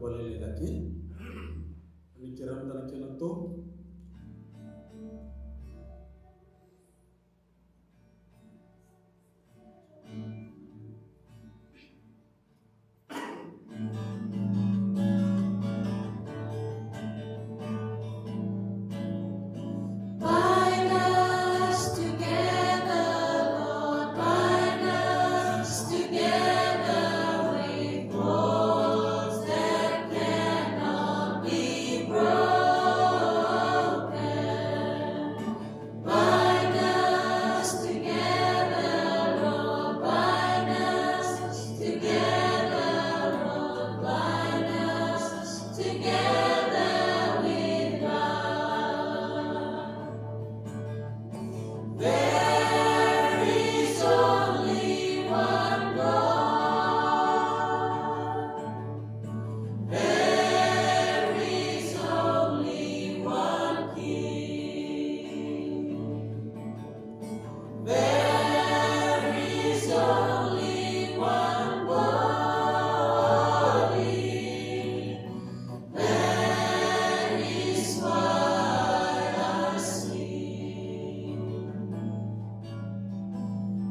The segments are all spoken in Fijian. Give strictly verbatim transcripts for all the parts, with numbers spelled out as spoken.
Vale ni cake. Ni kera mada na kena to. Bind us together, Lord, bind us together with cords that cannot be broken. Bind us together, Lord, bind us together, Lord, bind us together with love. There is only one God. There is only one King. There is only one body. That is why I sing.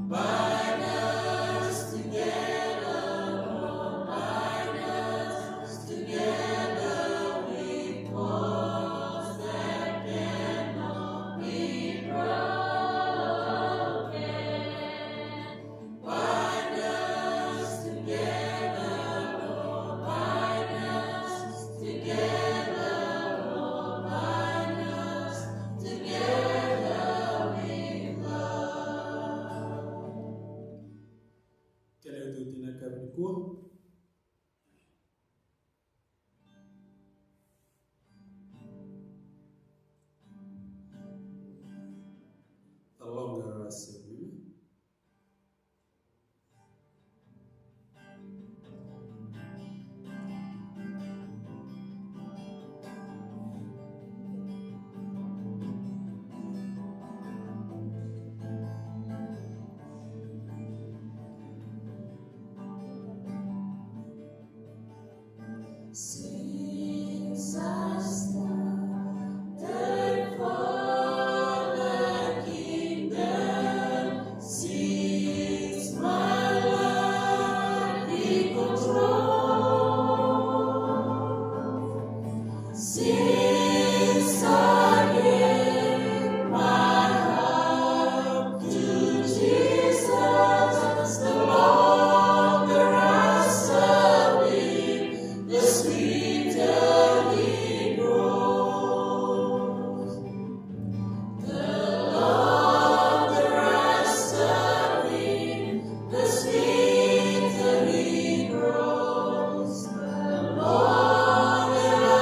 Bind us together, Lord, bind us together with cords that cannot be broken. Bind us together, Lord, bind us together, Lord, bind us together with love. Kena iotioti na yakavi nikua. The longer I serve you. Since I started for the kingdom, since my life in control, since I gave my heart to Jesus, the longer I serve him, the sweeter he grows. The longer I serve him, the sweeter he grows. The more that I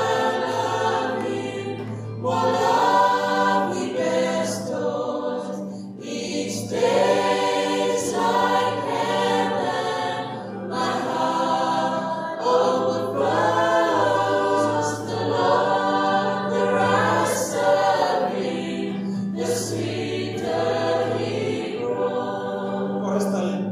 love him, more love he bestows. Each day is like heaven, my heart overflows. The longer I serve him, the sweeter he grows. Chorus, darling.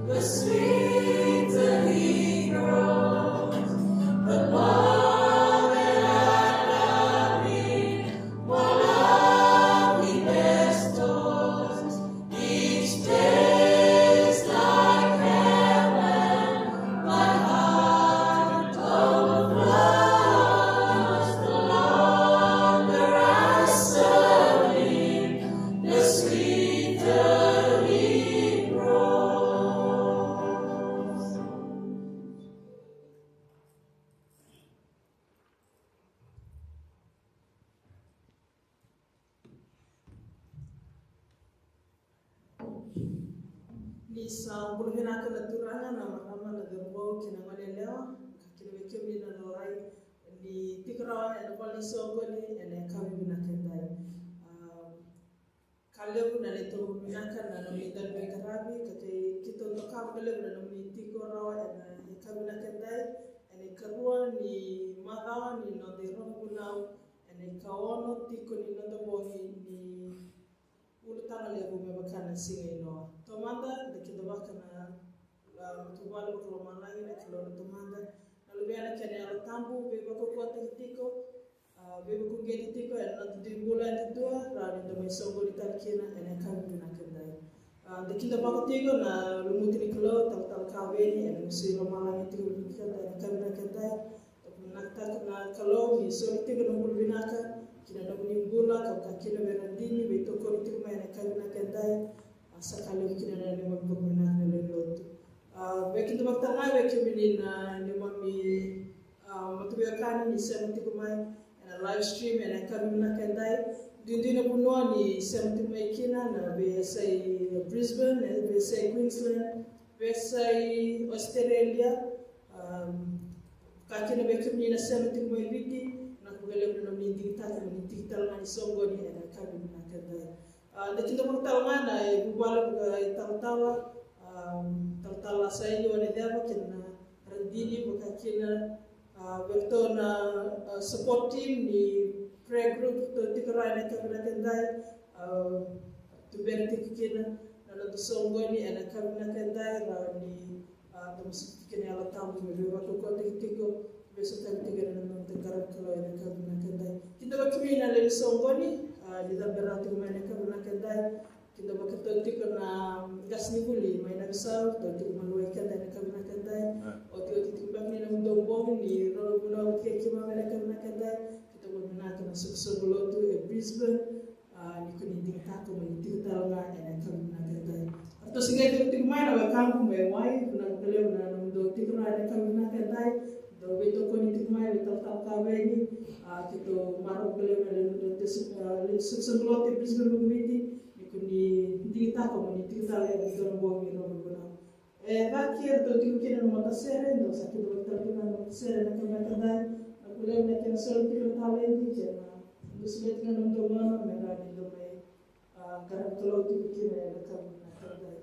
The sweeter he grows, the more that I love him, more love he bestows. Each day is like heaven, my heart overflows. The longer I serve him, the sweeter he grows. Ni sa bula vinaka na turaga, na marama, na cauravou kei na gone yalewa, ka kina vei kemuni na laurai ni tiko rawa ena ivola ni soqoni ena yakavi vinaka edai. Ah, ka levu na neitou vinaka na nomuni dau veiqaravi, ka kei keitou doka vakalevu na nomuni tiko rawa ena yakavi vinaka edai, ena ikarua ni macawa ni noda irogo vunau, ena ikaono tiko ni noda bogi ni ulutaga levu me vaka na siga i Noa. Taumada, da kidavaka na, a, matavuvale vakalomalagi na Kalou na Tamada, na Luvena kei na Yalo Tabu, veivakaukauwataki tiko, a, veivakauqeti tiko ena noda dui bula yadudua, rawa ni da mai soqoni tale kina ena yakavi vinaka edai. A, da kidavaka tiko na lumuti ni Kalou, Talatala Kaveni, ena gusu i lomalagi tiko vei keda ena yakavi vinaka edai. Vakavinavinakataka na Kalou ni soli tiko na bula vinaka ki na nomuni bula, ka vaka kina vei Radini, veitokoni tiko mai ena yakavi vinaka edai. A, sa ka levu kina na neimami vakavinavinaka na lewe ni lotu. A, vei keda vakatale ga vei kemuni na neimami, a, mataveiwekani ni sema tiko mai ena live stream ena yakavi vinaka edai. Duidui na vanua ni sema tiko mai kina, na veiyasai Brisbane, na veiyasai Queensland, veiyasai Australia, um, ka kina vei kemuni na sema tiko mai Viti, vinaka vakalevu na nomuni digitaka mo ni tiko tale ga ni soqoni ena yakavi vinaka edai. A, da kidavaka tale ga na, e, vuvale vakaitalatala, um, Talatala Saili Waneceva kei na Radini, vaka kina, a, vei iratou na, a, support team ni prayer group, ratou tiko rawa ena yakavi vinaka edai, a, tuberi tiko kina na noda soqoni ena yakavi vinaka edai, rawa ni, a, da masuti tiko na Yalo Tabu me veivakaukauwataki tiko, veisotavi tiko ena noda qaravi Kalou ena yakavi vinaka edai. Kidavaki mai na lewe ni soqoni, a, ni cabe rawa tiko mai ena yakavi vinaka edai. Kidavaki ratou tiko na qasenivuli mai Navasau, ratou tiko maliwai keda ena yakavi vinaka edai. Otioti tiko beka ni nomudou bogi ni rau vunau tiko mai ena yakavi vinaka edai. Kidavaki vinaka na soqosoqo lotu e Brisbane, a, ni ko ni digitaka mo ni tiko tale ga ena yakavi vinaka edai. Ratou se qai tiko mai na wekaqu mai Hawaii, vinaka vakalevu na nomudou tiko rawa ena yakavi vinaka edai. Dou veitokoni tiko mai vei Talatala Kaveni, a, keitou marau vakalevu na lewe ni soqosoqo lotu e Brisbane vakaviti, ni ko ni digitaka mo ni tiko tale ena dua na bogi ni nomudou vunau. E cake, eratou tiko kina na matasere, dou sa kidavaki tale kina na matasere ena yakavi vinaka edai. Vinaka vakalevu na kena soli tiko na taledi kei na dusia tiko na nomudou gauna me rawa ni dou mai, a, qaravi Kalou tiko kina ena yakavi vinaka edai.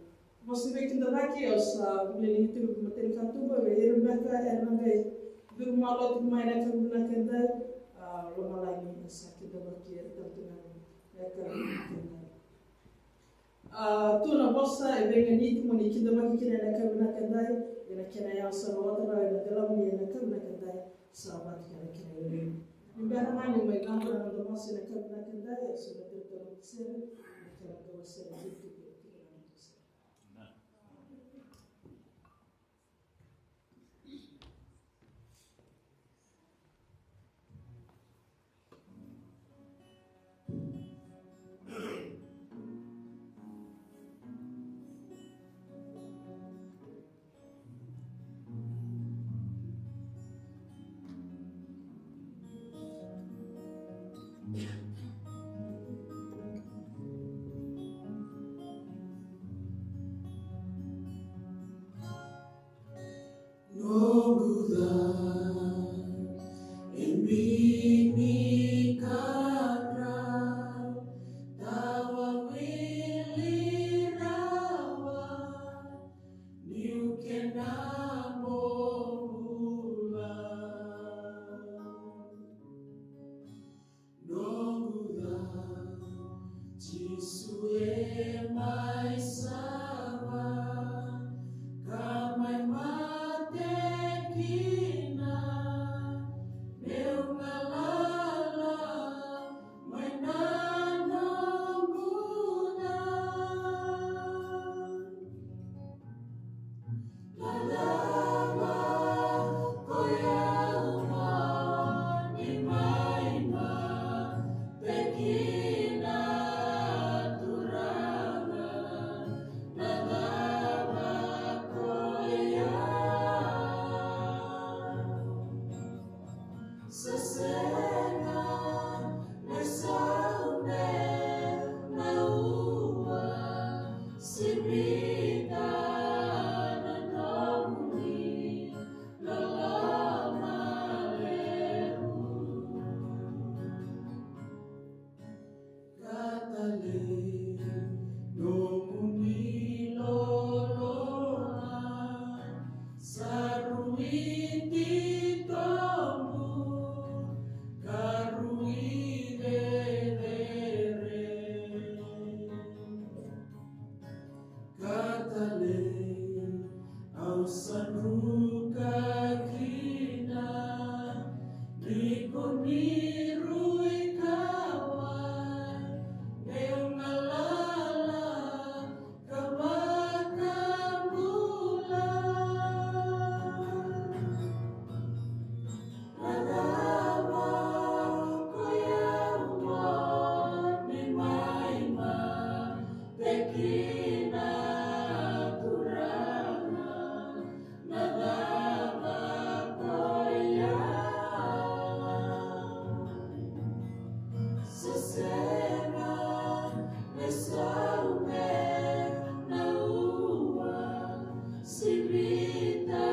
Vosa ni veikidavaki, au sa vakalialiai tiko vei matai ni katuba, vei ira beka era na qai curu malo tiko mai ena yakavi vinaka edai, a, lomalagi sa kidavaki ira tale tiko ena yakavi vinaka edai. A, tu na vosa e veiganiti mo ni kidavaki kina ena yakavi vinaka edai, ena kena yawa sa rawata rawa ena delavi ni ena yakavi vinaka edai, sa vata kei na kena lelevu. Ni bera ga ni mai cabo na noda vosa ena yakavi vinaka edai, au sa na tei tale na sere, na kena dua sere, tiko, tiko, tiko na noda sere. Noguca e bini kadra, tawa wili rawa, niu kena bobula. Noguca Jisu e mai sara, ka mai mate kina, meu galala mai na noqu ca. Sivita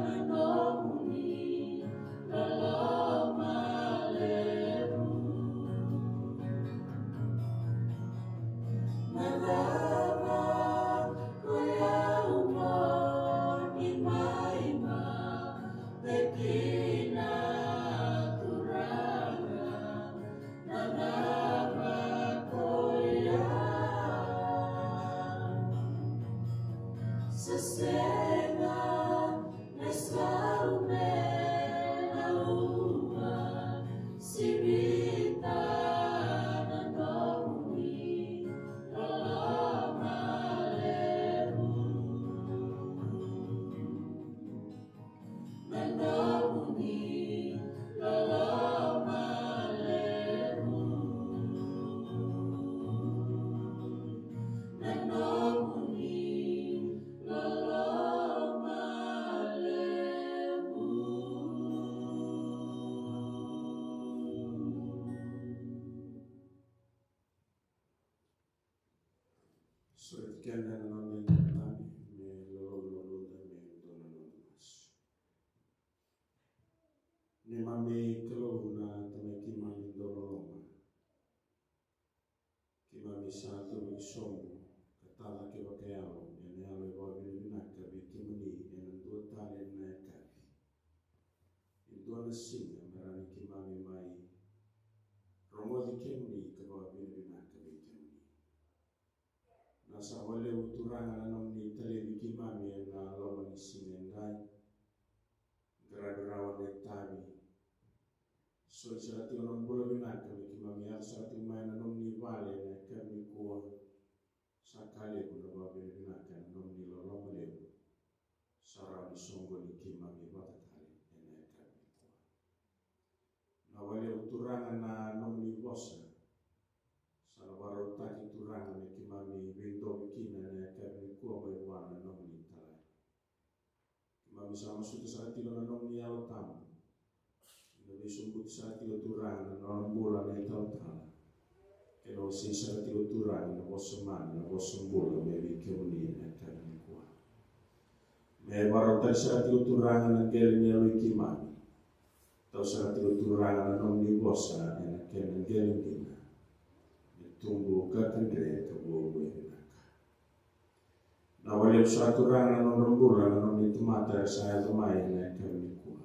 na nomuni loloma levu. Na cava ko i au mo ni maimate kina, Turaga? Na cava ko i au? Se sega na sau me na ua, sivita na nomuni loloma levu. Na nomuni loloma levu. Na nomuni loloma levu. Sureti keda ena noda itavi me loloma, loloma me dua na noda masu. Neimami Kalou na Tamai keimami dau loloma, keimami sa tu vakasobu ka tacake vakayalo ena yalo e vakavinavinaka vei kemuni ena dua tale na yakavi. E dua na siga me rawa ni keimami mai rogoci kemuni ka vakavinavinaka vei kemuni. Na sa vakalevu Turaga na nomuni talevi keimami ena loma ni siga edai. Qaravi rawa na itavi. Soli sara tiko na bula vinaka me keimami yaco sara tiko mai na nomuni vale ena yakavi nikua. Sa ka levu na vakavinavinaka ena nomuni loloma levu. Sa rawa ni soqoni keimami vata tale ena yakavi nikua. Na vakalevu Turaga na nomuni vosa. Sa na vakarautaki Turaga me keimami veidovi kina ena yakavi nikua mai vua na nomuni talai. Keimami sa masuta sara tiko na nomuni Yalo Tabu. Na veisobuti sara tiko Turaga na nona bula na italatala. Kei na wasei sara tiko Turaga na vosa mana, na vosa bula me vei kemuni ena yakavi nikua. Me vakarautaki sara tiko Turaga na qele ni yaloi keimami. Tau sara tiko Turaga na nomuni vosa ena kena qele dina. Me tubu ka kadre ka vuavuai vinaka. Na vakalevu sara Turaga na nodra bula na nomuni tamata era sa yaco mai ena yakavi nikua.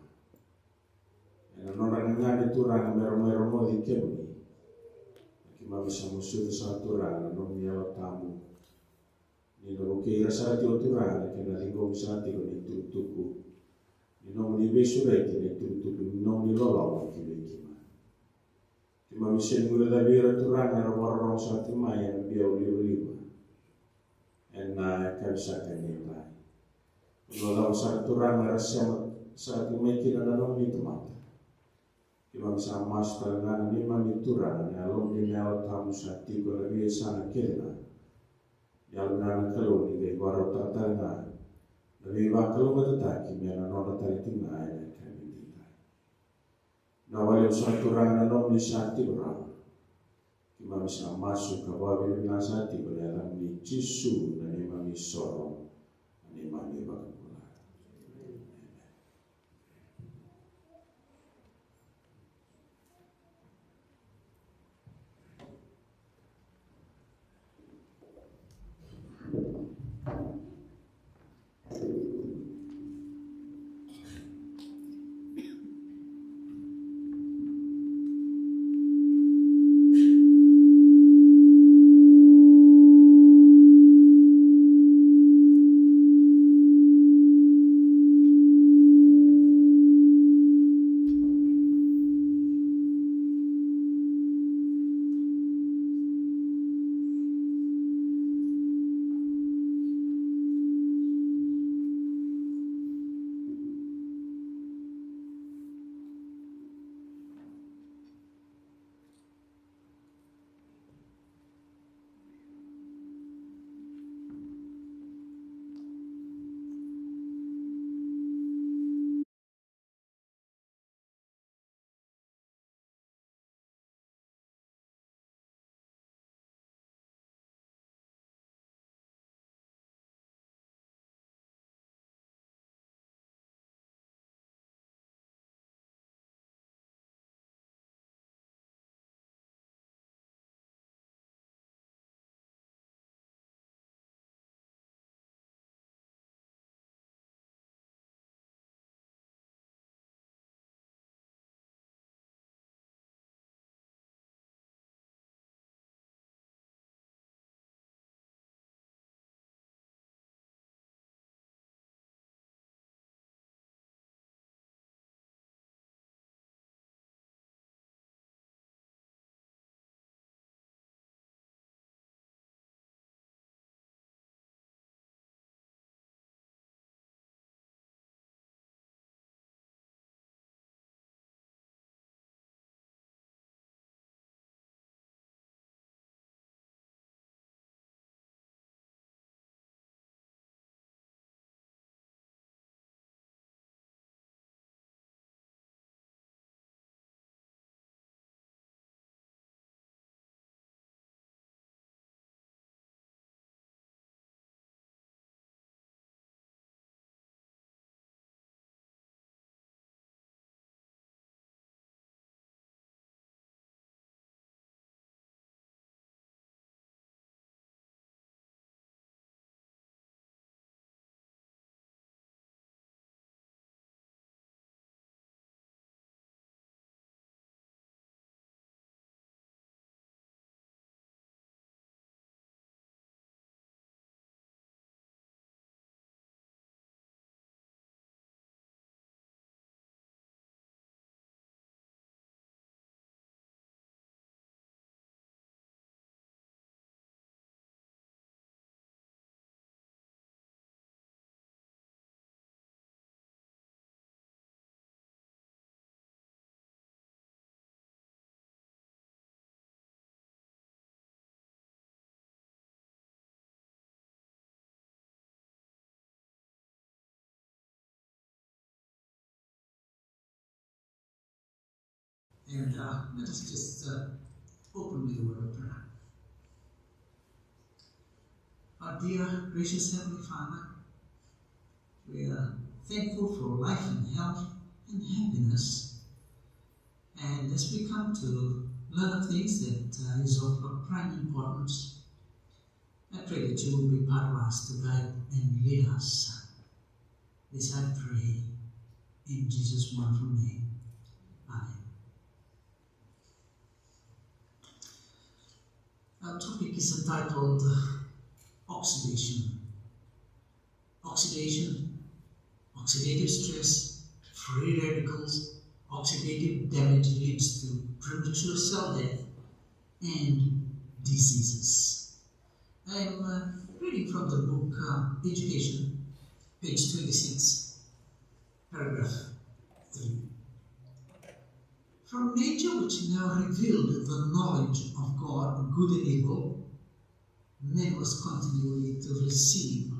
Ena nodra gagadre Turaga mera mai rogoci kemuni. Keimami sa masuta sara Turaga na nomuni Yalo Tabu. Ni na vukei ira sara tiko Turaga na kena ciqomi sara tiko na itukutuku ni nomuni veisureti, na itukutuku ni nomuni loloma ki vei keimami. Keimami sega ni guilecavi ira Turaga era vakarorogo sara tiko mai ena biau livaliva ena yakavi saka ni bai. Ni na cava sara Turaga era sema sara tiko mai kina na nomuni tamata. Keimami sa masu tale ga na neimami Turaga na Yalomuni na Yalo Tabu sa tiko ena veiyasana kece ga. Yalo vinaka na Kalou ni qai vakarautaka tale ga na veivakalougatataki me na nodra tale tiko ga ena yakavi edaidai. Na vakalevu sara Turaga na nomuni sa tiko rawa. Keimami sa masu ka vakavinavinaka sara tiko ena yacamuni Jisu na neimami isoro, na neimami ivakabula. Emeni. And uh, let us just uh, open with a word of prayer. Our dear gracious Heavenly Father, we are thankful for life and health and happiness. And as we come to learn of things that uh, is of prime importance, I pray that you will be part of us to guide and lead us. This I pray in Jesus' wonderful name. Amen. Our topic is entitled Oxidation. Oxidation, oxidative stress, free radicals, oxidative damage leads to premature cell death and diseases. I am uh, reading from the book uh, Education, page twenty-six, paragraph three. From nature, which now revealed the knowledge of God, good and evil, man was continually to receive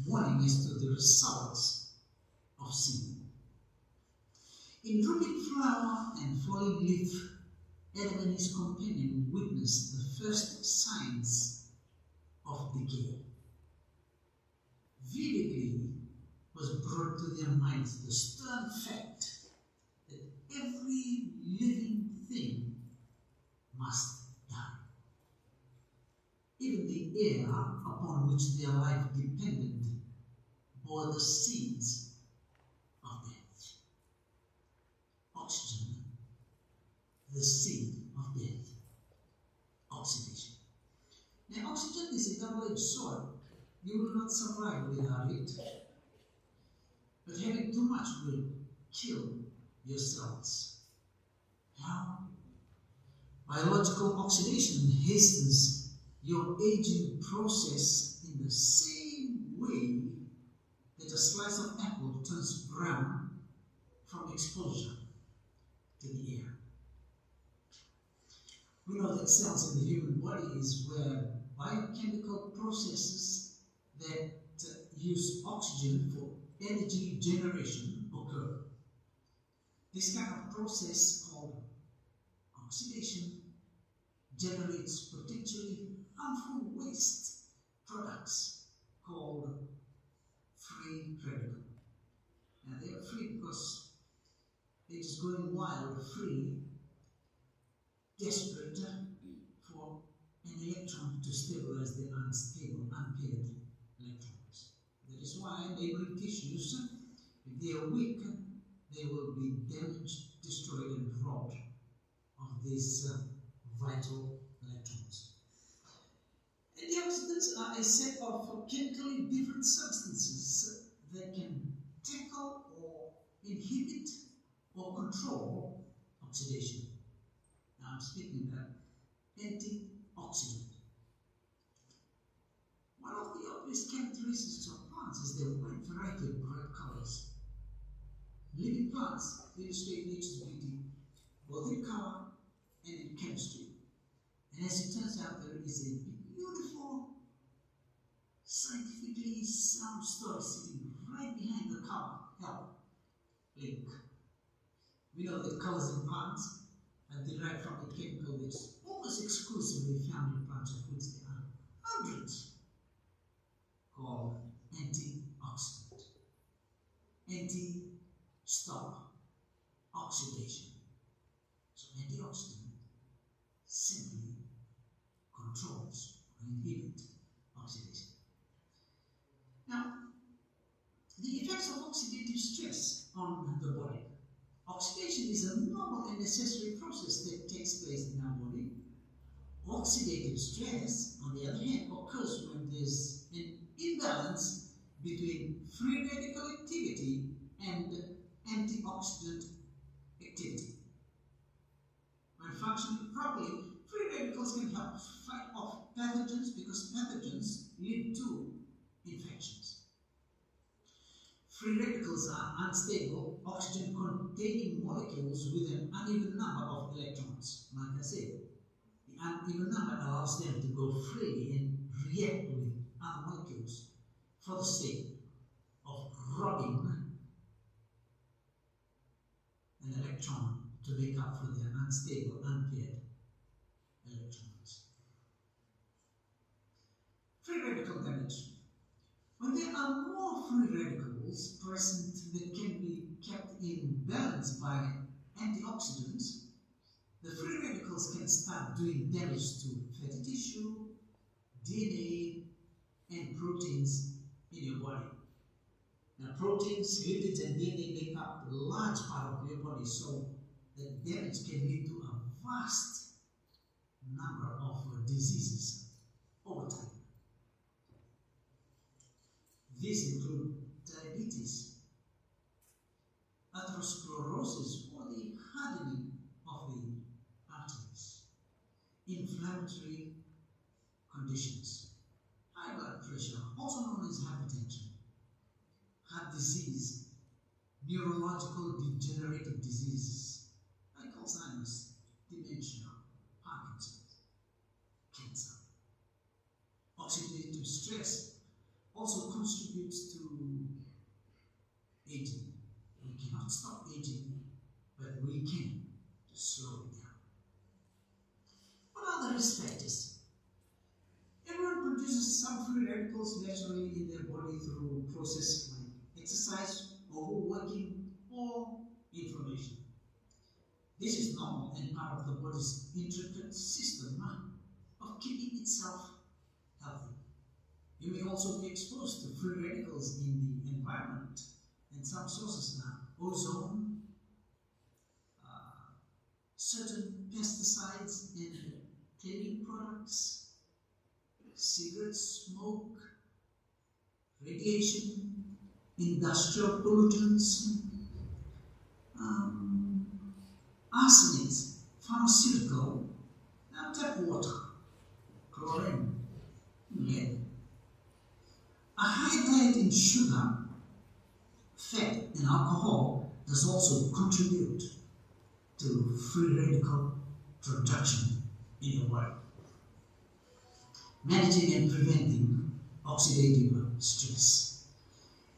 warning as to the results of sin. In drooping flower and falling leaf, Adam and his companion witnessed the first signs of decay. Vividly was brought to their minds the stern fact that every living thing must die. Even the air upon which their life depended bore the seeds of death. Oxygen, the seed of death. Oxidation. Now, oxygen is a double-edged sword. You will not survive without it. But having too much will kill your cells. Now, biological oxidation hastens your aging process in the same way that a slice of apple turns brown from exposure to the air. We know that cells in the human body is where biochemical processes that use oxygen for energy generation occur. This kind of process called oxidation generates potentially harmful waste products called free radical. Now they are free because they're just going wild, free, desperate for an electron to stabilize the unstable, unpaired electrons. That is why neighboring tissues, if they are weak, they will be damaged, destroyed, and robbed of these uh, vital electrons. Antioxidants are a set of chemically different substances that can tackle or inhibit or control oxidation. Now I'm speaking about antioxidant. One of the obvious characteristics of plants is their wide variety of bright colors. Living plants illustrate nature's beauty, both in color and in chemistry. And as it turns out, there is a beautiful, scientifically sound story sitting right behind the color, health link. We know that colors in plants are derived from a chemical that is almost exclusively found in plants, of which there are hundreds, called antioxidant. Anti stop oxidation. So antioxidant simply controls or inhibits oxidation. Now, the effects of oxidative stress on the body. Oxidation is a normal and necessary process that takes place in our body. Oxidative stress, on the other hand, occurs when there's an imbalance between free radical activity and antioxidant activity. When functioning properly, free radicals can help fight off pathogens because pathogens lead to infections. Free radicals are unstable, oxygen-containing molecules with an uneven number of electrons. Like I said, the uneven number allows them to go freely and react with other molecules for the sake of robbing an electron to make up for their unstable, unpaired electrons. Free radical damage. When there are more free radicals present that can be kept in balance by antioxidants, the free radicals can start doing damage to fatty tissue, D N A, and proteins in your body. Now, proteins, lipids, and D N A make up a large part of your body, so the damage can lead to a vast number of diseases over time. These include diabetes, atherosclerosis, or the hardening of the arteries, inflammatory conditions, high blood pressure, also known as hypertension, heart disease, neurological degenerative diseases like Alzheimer's, dementia, Parkinson's, cancer. Oxidative stress also contributes to aging. We cannot stop aging, but we can slow it down. What are the risk factors? Everyone produces some free radicals naturally in their body through processes like exercise, overworking, or inflammation. This is normal and part of the body's intricate system of keeping itself healthy. You may also be exposed to free radicals in the environment, and some sources are ozone, uh, certain pesticides and cleaning products, cigarette smoke, radiation, industrial pollutants, um, arsenic, pharmaceutical, and tap water, chlorine, lead. A high diet in sugar, fat, and alcohol does also contribute to free radical production in your body. Managing and preventing oxidative stress.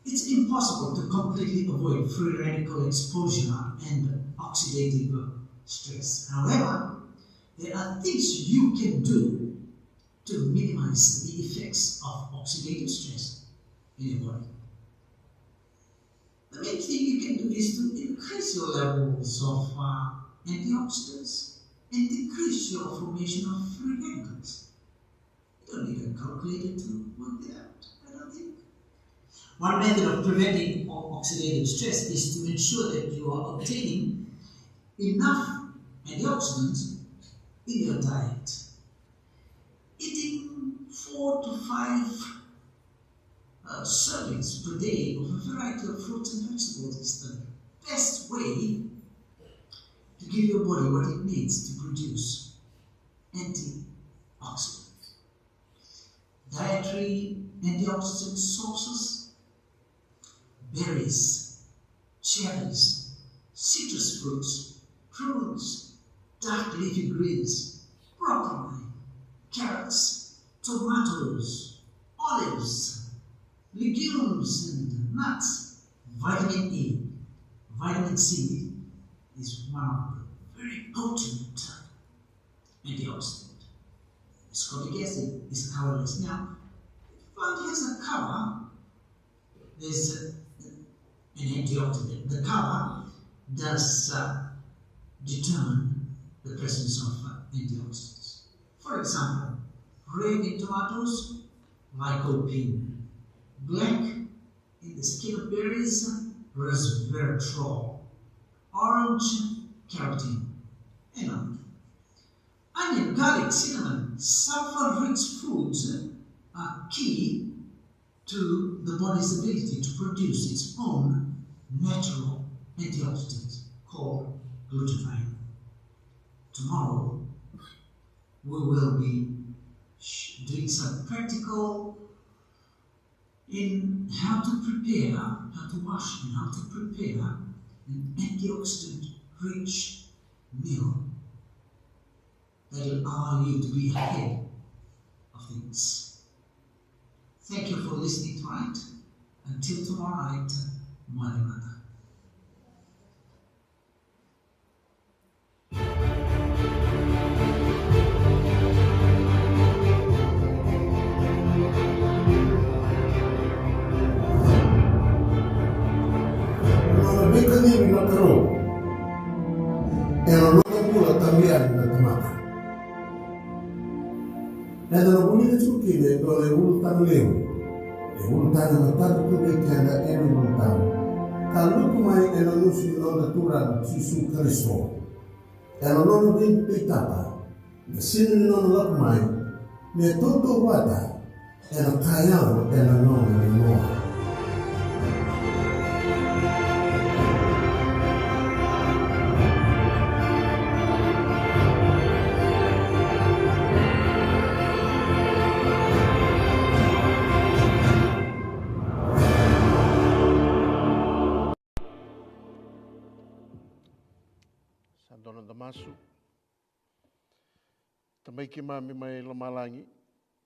It's impossible to completely avoid free radical exposure and oxidative stress. However, there are things you can do to minimize the effects of oxidative stress in your body. The main thing you can do is to increase your levels of uh, antioxidants and decrease your formation of free radicals. You don't need a calculator to work it out, I don't think. One method of preventing o- oxidative stress is to ensure that you are obtaining enough antioxidants in your diet. Eating four to five uh, servings per day of a variety of fruits and vegetables is the best way to give your body what it needs to produce antioxidants. Dietary antioxidant sources: berries, cherries, citrus fruits, prunes, dark leafy greens, broccoli, carrots, tomatoes, olives, legumes and nuts. Vitamin E, vitamin C is one of the very potent antioxidant. Ascorbic acid is colorless. Now, if a plant has a cover, there's an antioxidant. The cover does uh, determine the presence of uh, antioxidants. For example, red in tomatoes, lycopene. Black in the skin of berries, resveratrol. Orange, carotene. And on. Onion, garlic, cinnamon, sulfur-rich foods are key to the body's ability to produce its own natural antioxidant called glutathione. Tomorrow, we will be doing some practical in how to prepare, how to wash and how to prepare an antioxidant-rich meal that will allow you to be ahead of things. Thank you for listening tonight. Until tomorrow night, Mother Mother. E dua na ulutaga levu, e ulutaga na tara tu vei keda ena ulutaga ka lutu mai ena gusu ni noda Turaga Jisu Karisito. Ena nona veiveitaba, na siga ni nona lako mai, me tautauvata ena ka yaco ena gauna ni Noa. Sa dua na masu. Tamai keimami mai lomalagi,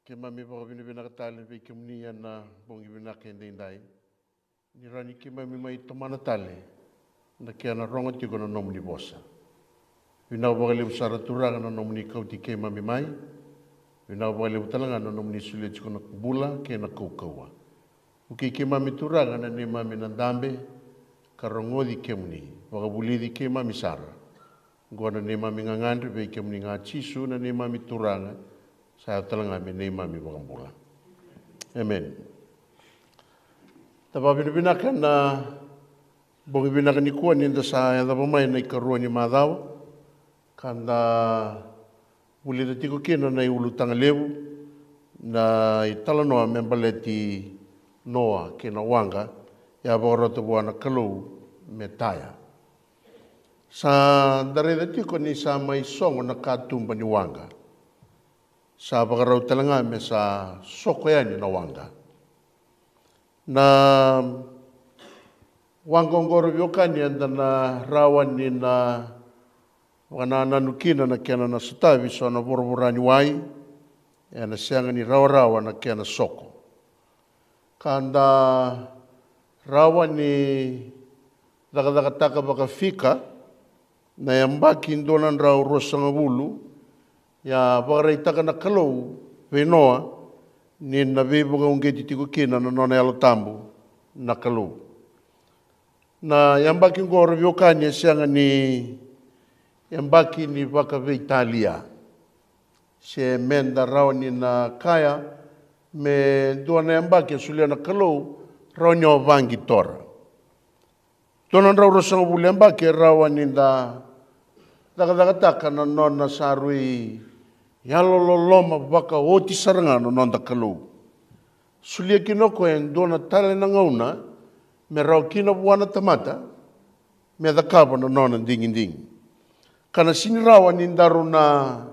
keimami vakavinavinaka tale vei kemuni ena bogi vinaka edaidai. Ni rawa ni keimami mai tomana tale na kena rogo tiko na nomuni vosa. Vinaka vakalevu sara Turaga na nomuni kauti keimami mai. Vinaka vakalevu tale ga na nomuni solia tiko na bula kei na kaukauwa. Vukei keimami Turaga na neimami na dabe ka rogoci kemuni. Vakavulici keimami sara. Oqo na neimami gagadre vei kemuni ga Jisu na neimami Turaga, sa yaco tale ga me neimami vakabula. Amen. Da vakavinavinaka na bogi vinaka nikua ni da sa yacova mai na ikarua ni macawa, ka da vulica tiko kina na iulutaga levu, na italanoa me baleti Noa kei na waqa e a vakarota vua na Kalou me taya. Sa da raica tiko ni sa mai sogo na katuba ni waqa. Sa vakarau tale ga me sa soko yani na waqa. Na waqa oqo ra veiwekani eda na rawa ni na vakanananu kina na kena na sotavi so na voravora ni wai, ena sega ni rawarawa na kena soko. Ka da rawa ni cakacakataka vakafika na yabaki dua na drau ruasagavulu, ia vakaraitaka na Kalou vei Noa ni na veivakauqeti tiko kina na nona Yalo Tabu na Kalou. Na yabaki oqo ra veiwekani e sega ni yabaki ni vakaveitalia. Se me da rawa ni na kaya me dua na yabaki e solia na Kalou rawa ni o vaqitora. Dua na drau ruasagavulu yabaki e rawa ni da cakacakataka na nona sa rui yalololoma vakaoti sara ga na noda Kalou. Solia kina o koya e dua na tale na gauna me rawa kina vua na tamata me cakava na nona digidigi. Ka na sini rawa ni daru na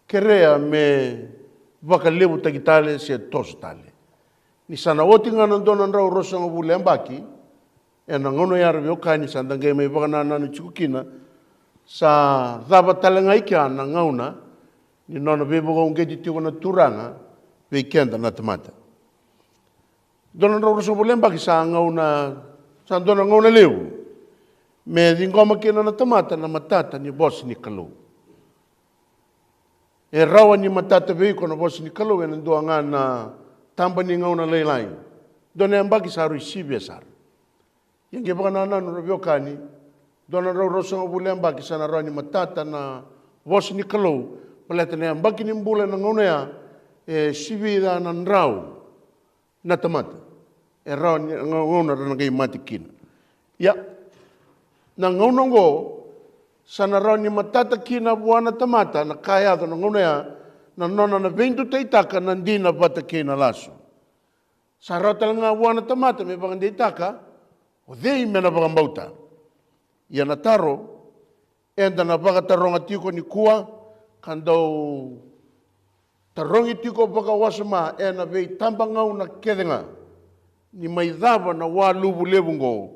kerea me vakalevutaki tale se toso tale. Ni sa na oti ga na dua na drau ruasagavulu yabaki, ena gauna ya ra veiwekani sa da qai mai vakanananu tiko kina, sa cava tale ga i kea na gauna ni nona veivakauqeti tiko na Turaga vei keda na tamata. Dua na drau ruasagavulu yabaki sa gauna, sa dua na gauna levu me ciqoma kina na tamata na matata ni vosa ni Kalou. E rawa ni matata vei iko na vosa ni Kalou ena dua ga na taba ni gauna lailai. Dua na yabaki sa rui sivia sara. Ia qai vakanananu ra veiwekani, dua na drau ruasagavulu yabaki sa na rawa ni matata na vosa ni Kalou, baleta na yabaki ni bula ena gauna ya e sivia na drau na tamata. E rawa ni ga-, gauna ra na qai mate kina. Ia, na gauna oqo sa na rawa ni matata kina vua na tamata na ka yaco na gauna ya, na nona na veidutaitaka na dina vata kei na lasu. Sa rawa tale ga vua na tamata me vakadeitaka o cei me na vakabauta. Ia na taro eda na vakataroga tiko nikua, ka dau tarogi tiko vakawasoma ena veitabagauna kece ga, ni mai cava na waluvu levu oqo,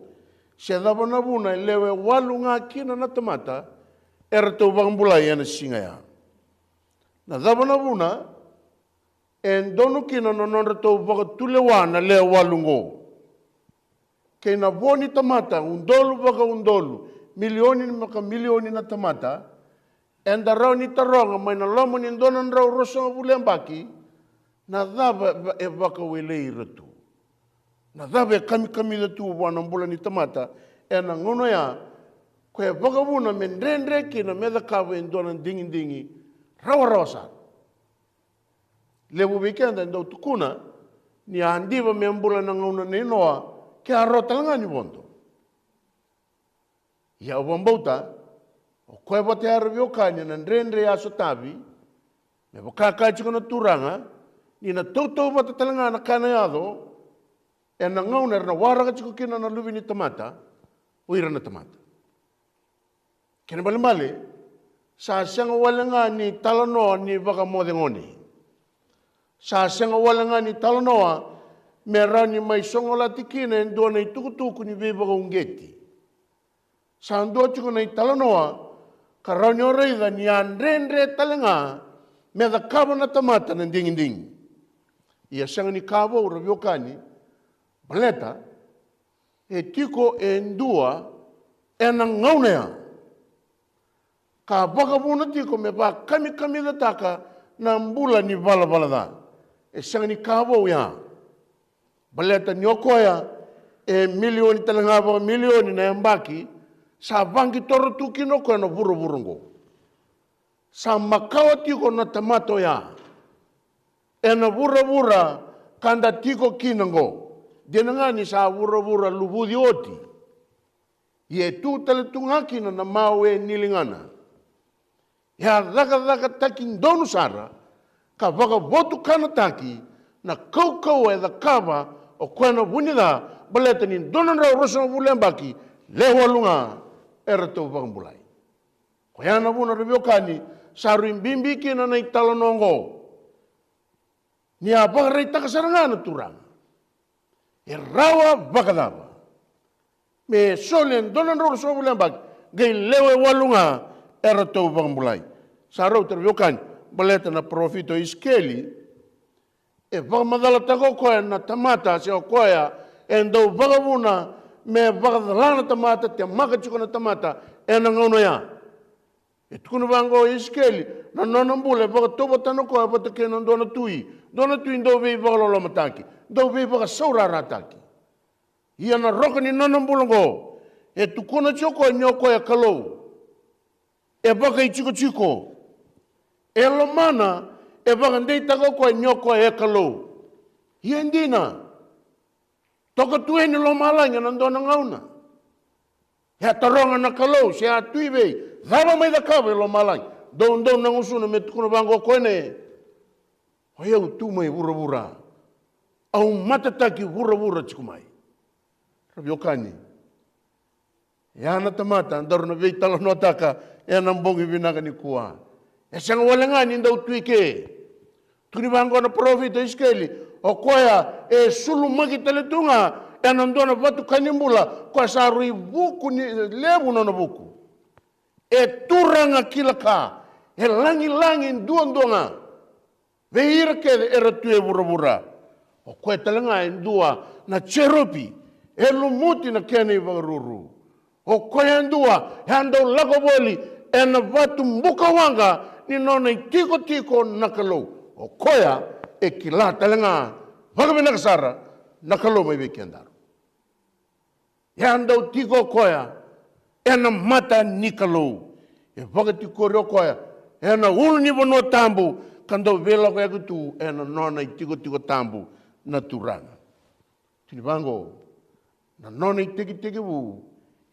se cava na vuna e lewe walu ga kina na tamata eratou vakabulai ena siga ya. Na cava na vuna e donu kina na nodratou vakatulewa na lewe walu oqo? Kei na vo ni tamata, udolu vakaudolu, milioni vakamilioni na tamata, eda rawa ni taroga mai na loma ni dua na drau ruasagavulu yabaki, na cava e vakawelei ira tu? Na cava e kamikamica tu vua na bula ni tamata ena gauna ya, ko e vakavuna me dredre kina me cakava e dua na digidigi rawarawa sara? Levu vei keda e dau tukuna ni a diva me bula na gauna nei Noa, ke a rawa tale ga ni vodo. Ia au vakabauta o koya vata ya, ra veiwekani, na dredre a sotavi, me vaka e kaya tiko na Turaga, ni na tautauvata tale ga na ka e na yaco ena gauna era na waraka tiko kina na Luve ni tamata o ira na tamata. Kena ibalebale, sa sega wale ga ni talanoa ni vakamoce gone. Sa sega wale ga ni talanoa me rawa ni mai sogolati kina e dua na itukutuku ni veivakauqeti. Sa dua tiko na italanoa ka rawa ni o raica ni a dredre tale ga me cakava na tamata na digidigi. Ia sega ni ka vou, ra veiwekani, baleta e tiko e dua ena gauna ya ka vakavuna tiko me vakamikamicataka na bula ni valavala ca. E sega ni ka vou ya, baleta ni o koya e milioni tale ga vakamilioni na yabaki sa vaqitora tu kina o koya na vuravura oqo. Sa makawa tiko na tamata oya ena vuravura ka da tiko kina oqo. Dina ga ni sa vuravura luvuci oti, ia e tu tale tu ga kina na mawe ni ligana. E a cakacakataki donu sara ka vakavotukanataki na kaukauwa e cakava o koya na vu ni ca, baleta ni dua na drau ruasagavulu yabaki, lewe walu ga eratou vakabulai. Koya na vuna, ra veiwekani, sa rui bibi kina na italanoa oqo. Ni a vakaraitaka sara ga na Turaga, e rawa vakacava me soli e dua na drau ruasagavulu yabaki, qai lewe walu ga eratou vakabulai. Sa rauta, ra veiwekani, baleta na parofita o Isikeli e vakamacalataka o koya na tamata, se o koya e dau vakavuna me vakacala na tamata, temaka tiko na tamata ena gauna ya. E tukuna vaqo o Isikeli, na nona bula e vakatauvatana o koya vata kei na dua na tui, dua na tui dau veivakalolomataki, dau veivakasaurarataki. Ia na roka ni nona bula oqo, e tukuna tiko o koya ni o koya e Kalou. E vakaitikotiko. E lomana, e vakadeitaka o koya ni o koya e Kalou. Ia e dina, toka tu yani lomalagi ena dua na gauna. E a taroga na Kalou se a tu i vei, cava mai cakava e lomalagi. Doudou na gusuna me tukuna vaqo o koya, ne, o yau tu mai vuravura. Au matataki vuravura tiko mai. Ra veiwekani, e a na tamata daru na veitalanoataka ena bogi vinaka nikua. E sega wale ga ni dau tu i ke. Tukuni vaqo na parofita o Isikeli, o koya e sulumaki tale tu ga ena dua na vatu kai ni bula, koya sa rui vuku ni levu nona vuku. E turaga kila ka, e lagilagi duadua ga vei ira kece era tu e vuravura. O koya tale ga e dua na jerupi, e lumuti na kena ivakaruru. O koya e dua e a dau lako voli ena vatu bukawaqa ni nona itikotiko na Kalou. O koya e kila tale ga vakavinaka sara na Kalou mai vei kedaru. E a dau tiko o koya ena mata ni Kalou. E vakatikori o koya ena ulu ni vanua tabu ka dau veilakoyaki tu ena nona itikotiko tabu na Turaga. Tukuni vaqo, na nona itekitekivu,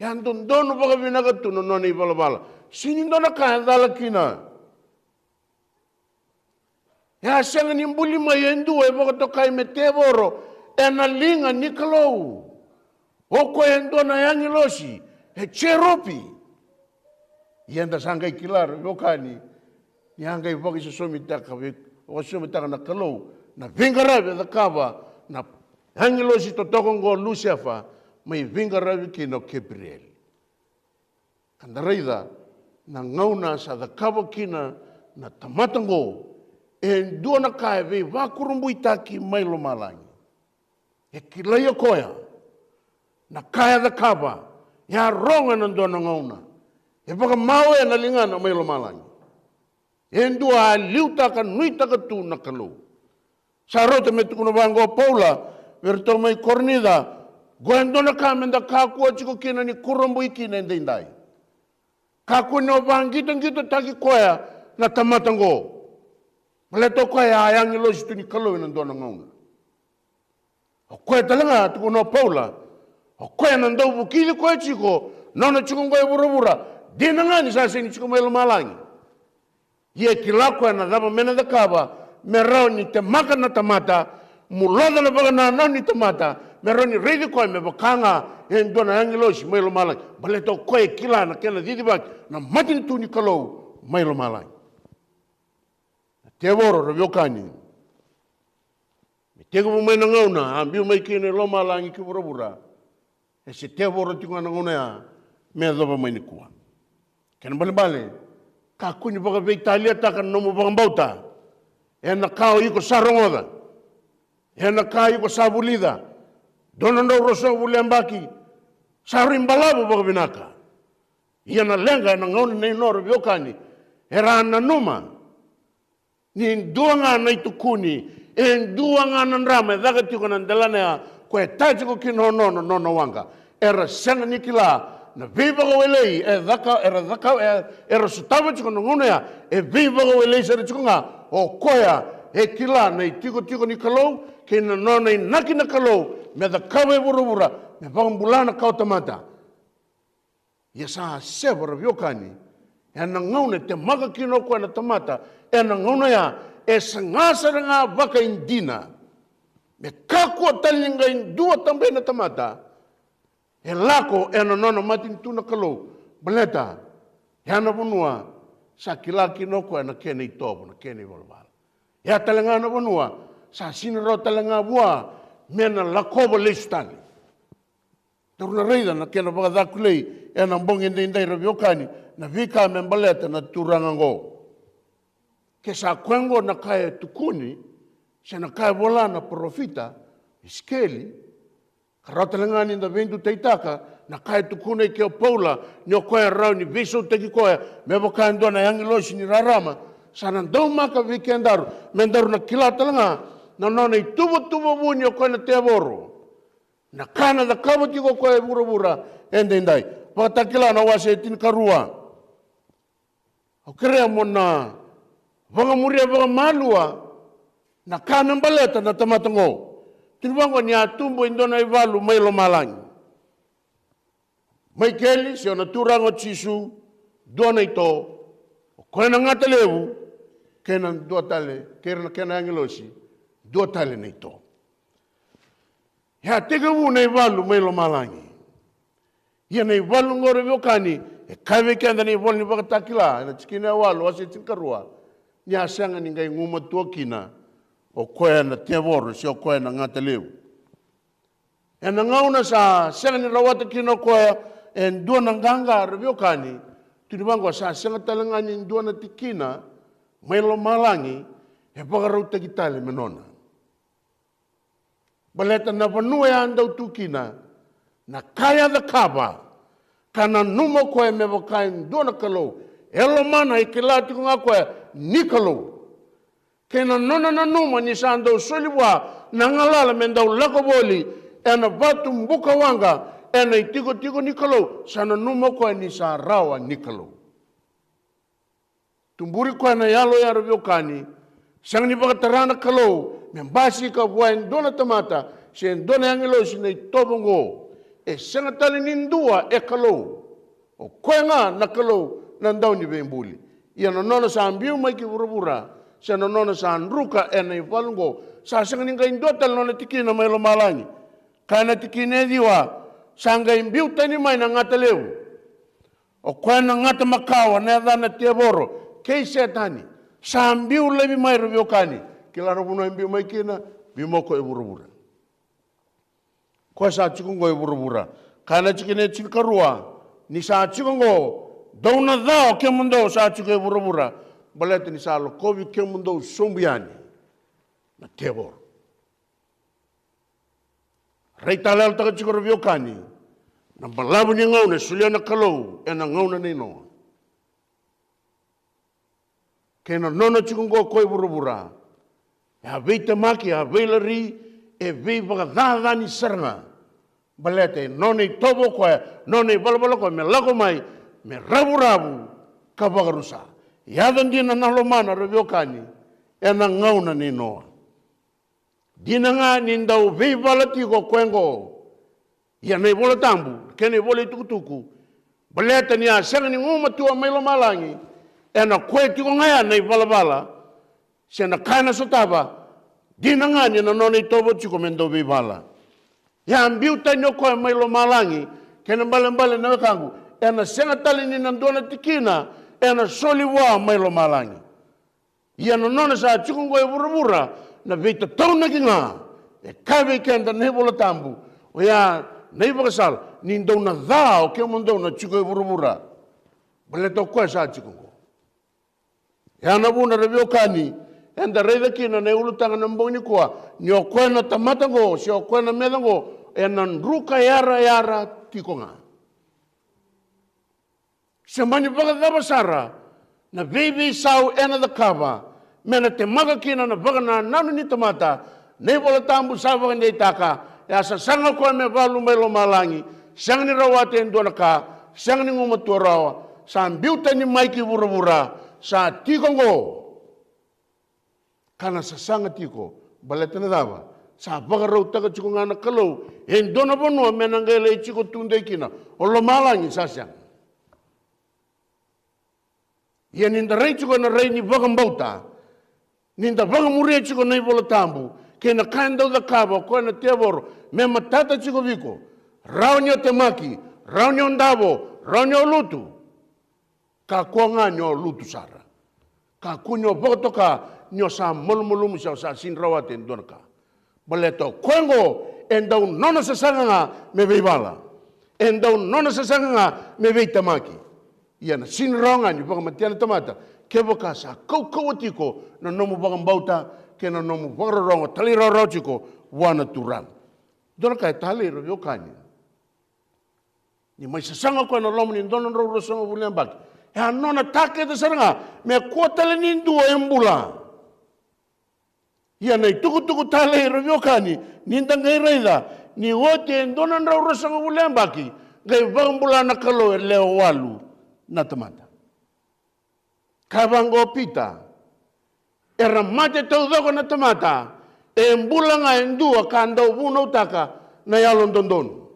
e a dodonu vakavinaka tu na nona ivalavala. Sega ni dua na ka e cala kina. E a sega ni buli mai e dua e vakatokai me tevoro ena liga ni Kalou. O koya e dua na agilosi, e jerupi. Ia eda sa qai kila, ra veiwekani, ni a qai vakaisosomitaka vei, vakaisosomitaka na Kalou na veiqaravi e cakava na agilosi totoka oqo, Lusefa, mai veiqaravi kina o Kepirieli. Ka da raica na gauna sa cakava kina na tamata oqo e dua na ka e veivakurabuitaki mai lomalagi. E kilai o koya na ka e cakava, e a rogo ena dua na gauna, e vakamawe na ligana mai lomalagi. E dua a liutaka, nuitaka tu na Kalou. Sa rauta me tukuna vaqo o Paula vei iratou mai Korinica, qo e dua na ka me da kakua tiko kina ni kurabui kina edaidai. Kakua ni o vaqitoqitotaki koya na tamata qo. Baleta o koya e a agilosi tu ni Kalou ena dua na gauna. O koya tale ga, tukuna o Paula, o koya na dau vukici koya tiko, nona tiko oqo e vuravura, dina ga ni sa sega ni tiko mai lomalagi. Ia e kila koya na cava me na cakava me rawa ni temaka na tamata, muloca na vakanananu ni tamata, me rawa ni raici koya me vaka ga e dua na agilosi mai lomalagi. Baleta o koya e kila na kena cicivaki na matanitu ni Kalou mai lomalagi. Na tevoro, ra veiwekani, me tekivu mai na gauna a biu mai kina i lomalagi ki vuravura, e se tevoro tiko ga na gauna ya me yacova mai nikua. Kena balebale, kakua ni vakaveitaliataka na nomu vakabauta ena ka o iko sa rogoca, ena ka iko sa vulica. Dua na drau ruasagavulu na yabaki, sa rui balavu vakavinaka. Ia na leqa ena gauna nei, nodra veiwekani, era a nanuma ni dua ga na itukuni, e dua ga na drama e caka tiko na delana ya, ko e taya tiko kina o nona, nona waqa. Era sega ni kila na veivakawelei e caka, era caka, e, era sotava tiko na gauna ya, e veivakawelei sara tiko ga. O koya e kila na itikotiko ni Kalou kei na nona inaki na Kalou me cakava e vuravura, me vakabula na kawatamata. Ia sa seva, ra veiwekani, ena gauna e temaka kina o koya na tamata, ena gauna ya e saga sara ga vakaidina me kakua tale ni qai dua tabai na tamata e lako ena nona matanitu na Kalou. Baleta ya na vanua sa kila kina o koya na kena itovo, na kena ivalavala. Ya tale ga na vanua sa sega ni rawa tale ga vua me na lakova lesu tale. Daru na raica na kena vakacakulei ena bogi edaidai, ra veiwekani, na veika me baleta na turaga oqo. Ke sa koya oqo na ka e tukuni, se na ka e vola na parofita Isikeli, ka rawa tale ga ni da veidutaitaka na ka e tukuna i ke o Paula, ni o koya e rawa ni veisautaki koya me vaka e dua na agilosi ni rarama. Sa na daumaka vei kedaru me daru na kila tale ga na nona ituvatuva vuni o koya na tevoro, na ka na cakava tiko o koya e vuravura edaidai. Vakatakila na wase e tinikarua. Au kerea mo na vakamuria vakamalua na ka me baleta na tamata oqo. Tukuni vaqo ni a tubu e dua na ivalu mai lomalagi. Maikeli, se o na turaga o Jisu, dua na ito, o koya na gata levu, kei na dua tale, kei ira na kena agilosi, dua tale na ito. E a tekivu na ivalu mai lomalagi. Ia na ivalu oqori, ra veiwekani, e kaya vei keda na ivola ni Vakatakila ena tikina e walu, wase tinikarua, ni a sega ni qai gumatua kina o koya na tevoro, se o koya na gata levu. Ena gauna sa sega ni rawata kina o koya e dua na qaqa, ra veiwekani, tukuni vaqo, sa sega tale ga ni dua na tikina mai lomalagi e vakarautaki tale me nona. Baleta na vanua e a dau tu kina, na ka e a cakava, ka nanuma o koya me vaka e dua na Kalou. E lomana, e kila tiko ga o koya ni Kalou. Kei na nona nanuma ni sa dau soli vua na galala me dau lako voli ena vatu bukawaqa ena itikotiko ni Kalou, sa nanuma o koya ni sa rawa ni Kalou. Tuburi koya na yalo ya, ra veiwekani, sega ni vakatara na Kalou me basika vua e dua na tamata se dua na agilosi na itovo oqo. E sega tale ni dua e Kalou. O koya ga na Kalou na Dauniveibuli. Ia na nona sa biu mai ki vuravura, se na nona sa druka ena ivalu oqo, sa sega ni qai dua tale na nona tikina mai lomalagi. Kaya na tikina e ciwa, sa qai biu tani mai na gata levu. O koya na gata makawa, na yacana tevoro kei Setani, sa biu laivi mai, ra veiwekani. Kila na vanua e biu mai kina? Biu mai o koya e vuravura. Koya sa tiko oqo e vuravura. Kaya na tikina e tinikarua, ni sa tiko oqo, dou na ca o kemudou sa tiko e vuravura, baleta ni sa lakovi kemudou sobu yani na tevoro. Raitayaloyalotaka tiko, ra veiwekani, na balavu ni gauna e solia na Kalou ena gauna nei Noa. Kei na nona tiko oqo o koya e vuravura, e a veitemaki, e a veilari, e veivakacacani sara ga. Baleta e nona itovo o koya, nona ivalavala o koya me lako mai, me ravuravu ka vakarusa. Yaco dina na lomana, ra veiwekani, Ena gauna nei Noa. Dina ga ni dau veivala tiko o koya oqo. Ia na iVola Tabu, kei na ivola itukutuku, baleta ni a sega ni gumatua mai lomalagi, ena koya tiko ga ya na ivalavala, se na ka ena sotava, dina ga ni na nona itovo tiko me dau veivala. Ia a biu tani o koya mai lomalagi, kena ibalebale na wekaqu, ena sega tale ni na dua na tikina ena soli vua mai lomalagi. Ia na nona sa tiko oqo e vuravura, na veitataunaki ga e kaya vei keda na iVola Tabu, oya na ivakasala ni dou na ca o kemudou na tiko e vuravura. Baleta o koya sa tiko oqo. E a na vuna, ra veiwekani, eda raica kina na iulutaga na bogi nikua, ni o koya na tamata oqo se o koya na meca oqo, ena druka yarayara tiko ga. Se mani vakacava sara na veiveisau ena cakava, me na temaka kina na vakanananu ni tamata, na iVola Tabu sa vakadeitaka, e a sasaga o koya me valu mai lomalagi, sega ni rawata e dua na ka, sega ni gumatua rawa, sa biu tani mai ki vuravura, sa tiko oqo. Ka na sasaga tiko, baleta na cava? Sa vakarautaka tiko ga na Kalou e dua na vanua me na qai lai tiko tudei kina, o lomalagi sa sega. Ia ni da rai tiko na rai ni vakabauta, ni da vakamuria tiko na iVola Tabu kei na ka e dau cakava o koya na tevoro, me matata tiko vei iko, rawa ni o temaki, rawa ni o davo, rawa ni o lutu. Kakua ga ni o lutu sara. Kakua ni o vakatoka ni o sa malumalumu se o sa sega ni rawata e dua na ka. Baleta o koya oqo e dau nona sasaga ga me veivala. E dau nona sasaga ga me veitemaki. Ia na sega ni rawa ga ni vakamatea na tamata kevaka sa kaukauwa tiko na nomu vakabauta kei na nomu vakarorogo talairawarawa tiko vua na Turaga. Dua na ka e talei, ra veiwekani. Ni mai sasaga o koya na loma ni dua na drau ruasagavulu na yabaki, e a nona takete sara ga me kua tale ni dua e bula. Ia na itukutuku talei, ra veiwekani, ni da qai raica ni oti e dua na drau ruasagavulu na yabaki, qai vakabula na Kalou e lewe walu na tamata. Kaya vaqo o Pita, era mate taucoko na tamata, e bula ga e dua ka dau vunautaka na yalododonu,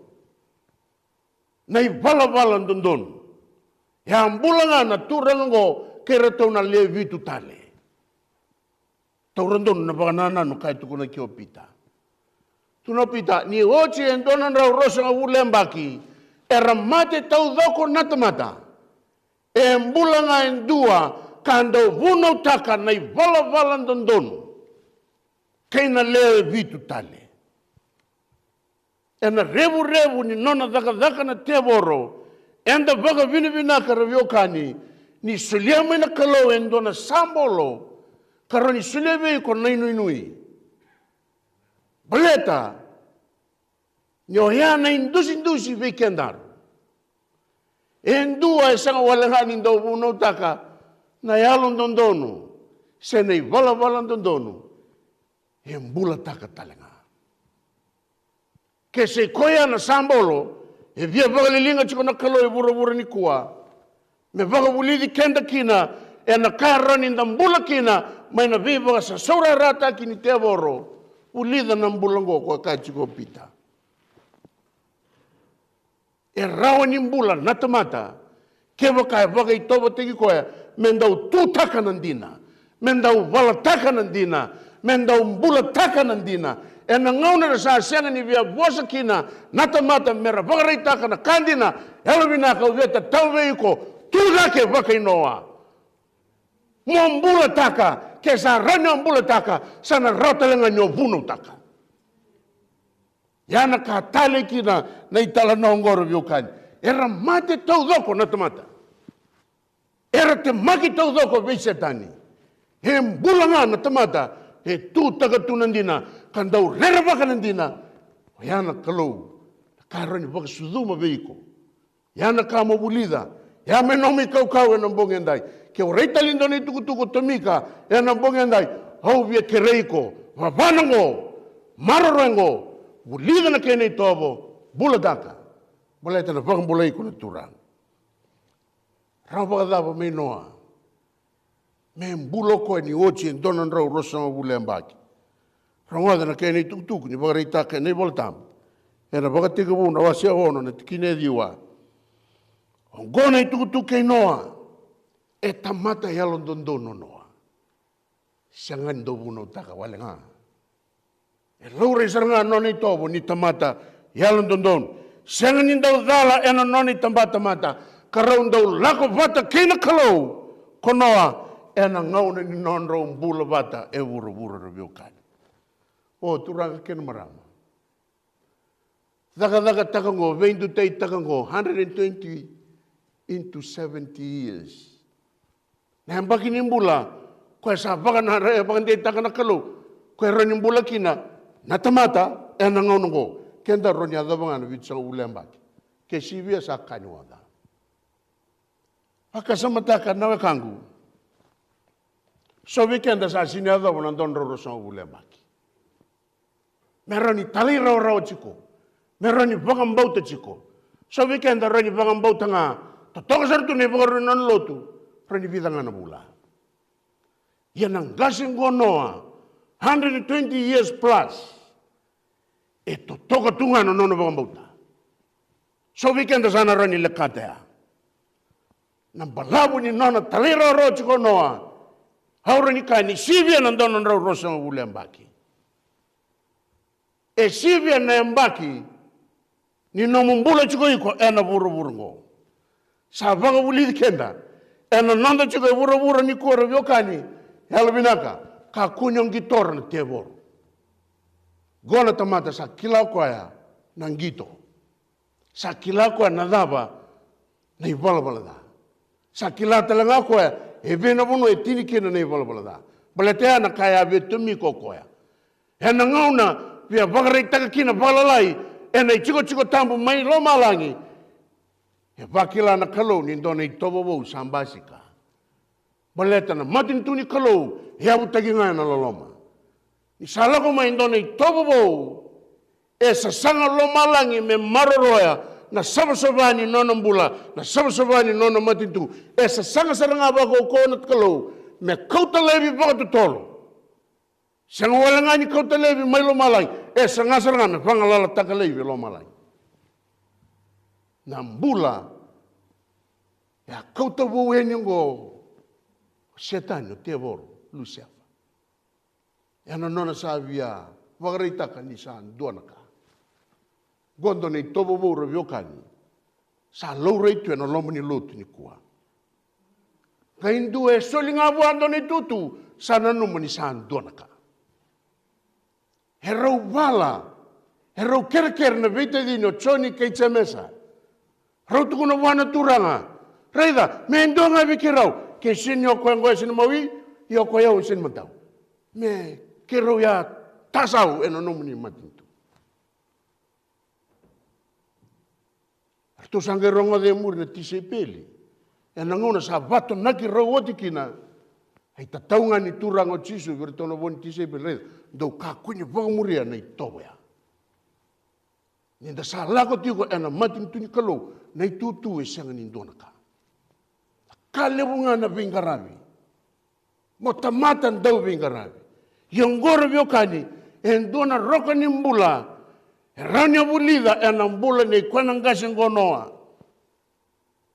na ivalavala dodonu. E a bula ga na turaga oqo kei ratou na lewe vitu tale. Taura donu na vakanananu ka e tukuna kina o Pita. Tukuna o Pita, ni oti e dua na drau ruasagavulu na yabaki, era mate taucoko na tamata, e bula ga e dua ka dau vunautaka na ivalavala dodonu kei na lewe vitu tale. Ena revurevu ni nona cakacaka na tevoro, eda vakavinavinaka, ra veiwekani, ni solia mai na Kalou e dua na sabolo ka rawa ni solia vei iko na inuinui. Baleta ni oya na idusidusi vei kedaru. E dua e sega wale ga ni dau vunautaka na yalododonu se na ivalavala dodonu, e bulataka tale ga. Ke sa i koya na sabolo e via vakaliliga tiko na Kalou e vuravura nikua me vakavulici keda kina ena ka e rawa ni da bula kina mai na veivakasaurarataki ni tevoro, vulica na bula oqo, ko kaya tiko o Pita. E rawa ni bula na tamata kevaka e vakaitovataki koya me dau tutaka na dina, me dau valataka na dina, me dau bulataka na dina. Ena gauna era sa sega ni via vosa kina na tamata me ra vakaraitaka na ka dina, yalovinaka au via tatau vei iko, tu cake vakainoa. Mo bulataka, ke sa rawa ni o bulataka, sa na rawa tale ga ni o vunautaka. Ia na ka talei kina na italanoa oqo, ra veiwekani. Era mate taucoko na tamata. Era temaki taucoko vei Setani. E bula ga na tamata e tutaka tu na dina ka dau rerevaka na dina. Oya na Kalou, na ka e rawa ni vakasucuma vei iko. Ia na ka mo vulica, ia me nomu ikaukau ena bogi edai. Ke o rai tale e dua na itukutuku o Tomika ena bogi edai, au via kerei iko, vavana oqo, maroroya oqo, vulica na kena itovo, bulataka. Baleta na vakabulai iko na Turaga. Rawa vakacava mai Noa? Me bula o koya ni oti e dua na drau ruasagavulu na yabaki. Rogoca na kena itukutuku ni vakaraitaka ena iVolatabu ena Vakatekivu na wase ono na tikina e ciwa. Oqo na itukutuku kei Noa. E tamata yalododonu o Noa. Sega ni dau vunautaka wale ga. E laurai sara ga na nona itovo ni tamata yalododonu. Sega ni dau cala ena nona itabatamata, ka rau dau lako vata kei na Kalou ko Noa ena gauna ni nodrau bula vata e vuravura, ra veiwekani. O turaga kei na marama, cakacakataka oqo, veidutaitaka oqo, hundred and twenty into seventy years. Na yabaki ni bula koya sa vakanadra, e vakadeitaka na Kalou, koya e rawa ni bula kina na tamata ena gauna oqo. Keda rawa ni yacova ga na vitusagavulu na yabaki, ke sivia sa ka ni oca. Vakasamataka na wekaqu, so vei keda sa sini yacova na dua na drau ruasagavulu na yabaki. Me rawa ni talairawarawa tiko, me rawa ni vakabauta tiko. So vei keda rawa ni vakabauta ga, totoka sara tu na ivakarau ni nona lotu, rawa ni vica ga na vula. Ia na qase qo Noa, hundred and twenty years plus, e totoka tu ga na nona vakabauta. So vei keda sa na rawa ni lekata ya. Na balavu ni nona talairawarawa tiko o Noa, au rawa ni kaya ni sivia na dua na drau ruasagavulu na yabaki. E sivia na yabaki ni nomu bula tiko iko ena vuravura oqo. Sa vakavulici keda ena noda tiko e vuravura nikua, ra veiwekani, yalovinaka, kakua ni o qitora na tevoro. Qo na tamata sa kila o koya na qito. Sa kila o koya na cava na ivalavala ca. Sa kila tale ga o koya e vei na vanua e tini kina na ivalavala ca. Baleta ya na ka e a via tomika o koya. Ena gauna via vakaraitaka kina vakalalai ena itikotiko tabu mai lomalagi, e vakila na Kalou ni dua na itovo vou sa basika. Baleta na matanitu ni Kalou e yavutaki ga ena loloma. Ni sa lako mai e dua na itovo vou, e sasaga lomalagi me maroroya na savasava ni nona bula, na savasava ni nona matanitu. E sasaga sara ga vakaukauwa na Kalou me kauta laivi vakatotolo. Sega wale ga ni kauta laivi mai lomalagi, e saga sara ga me vagalalataka laivi e lomalagi. Na bula e a kauta vou yani oqo o Setani, o tevoro, Lusefa. Ena nona sa via vakaraitaka ni sa dua na ka. Qo dua na itovo vou, ra veiwekani, sa laurai tu ena loma ni lotu nikua. Qai dua e soli ga vua dua na itutu, sa nanuma ni sa dua na ka. E rau vala, e rau kerekere na veitacini o Joni kei Jemesa. Rau tukuna vua na Turaga, raica, me dua ga vei keirau, ke sini o koya oqo e sini mawi, ia o koya au sini matau. Me keirau ia tasau ena nomuni matanitu. Ratou sa qai rogoca e muri na tisaipeli. Ena gauna sa vatonaki rau oti kina, a itatau ga ni Turaga o Jisu vei iratou na vo ni tisaipeli, raica, dou kakua ni vakamuria na itovo ya. Ni da sa lako tiko ena matanitu ni Kalou, na itutu e sega ni dua na ka. Na ka levu ga na veiqaravi. Mo tamata dau veiqaravi. Ia oqo, ra veiwekani, e dua na roka ni bula e rawa ni o vulica ena bula nei koya na qase qo Noa.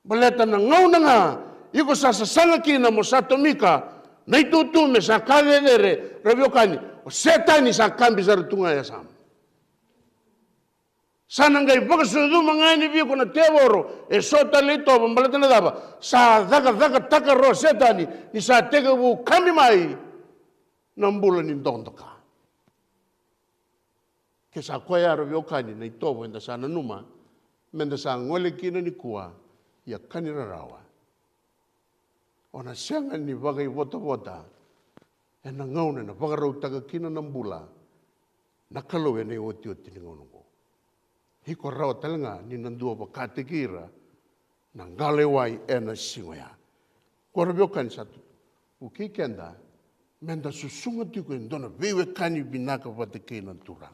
Baleta na gauna ga iko sa sasaga kina mo sa tomika na itutu me sa ka cecere, ra veiwekani, o Setani sa kabi sara tu ga e yasana. Sa na qai vakasucuma ga yani vei iko na tevoro eso tale na itovo, baleta na cava? Sa cakacakataka rawa o Setani ni sa tekivu kabi mai na bula ni dokadoka. Ke sa koya, ra veiwekani, na itovo eda sa nanuma me da sa gole kina nikua, ia ka ni rarawa, o na sega ni vakaivotavota ena gauna ena vakarautaka kina na bula na Kalou ena iotioti ni gauna oqo. Iko rawa tale ga ni na dua vakataki ira na qalo i wai ena siga oya. Ko, ra veiwekani, sa tu vukei keda me da susuga tiko e dua na veiwekani vinaka vata kei na Turaga.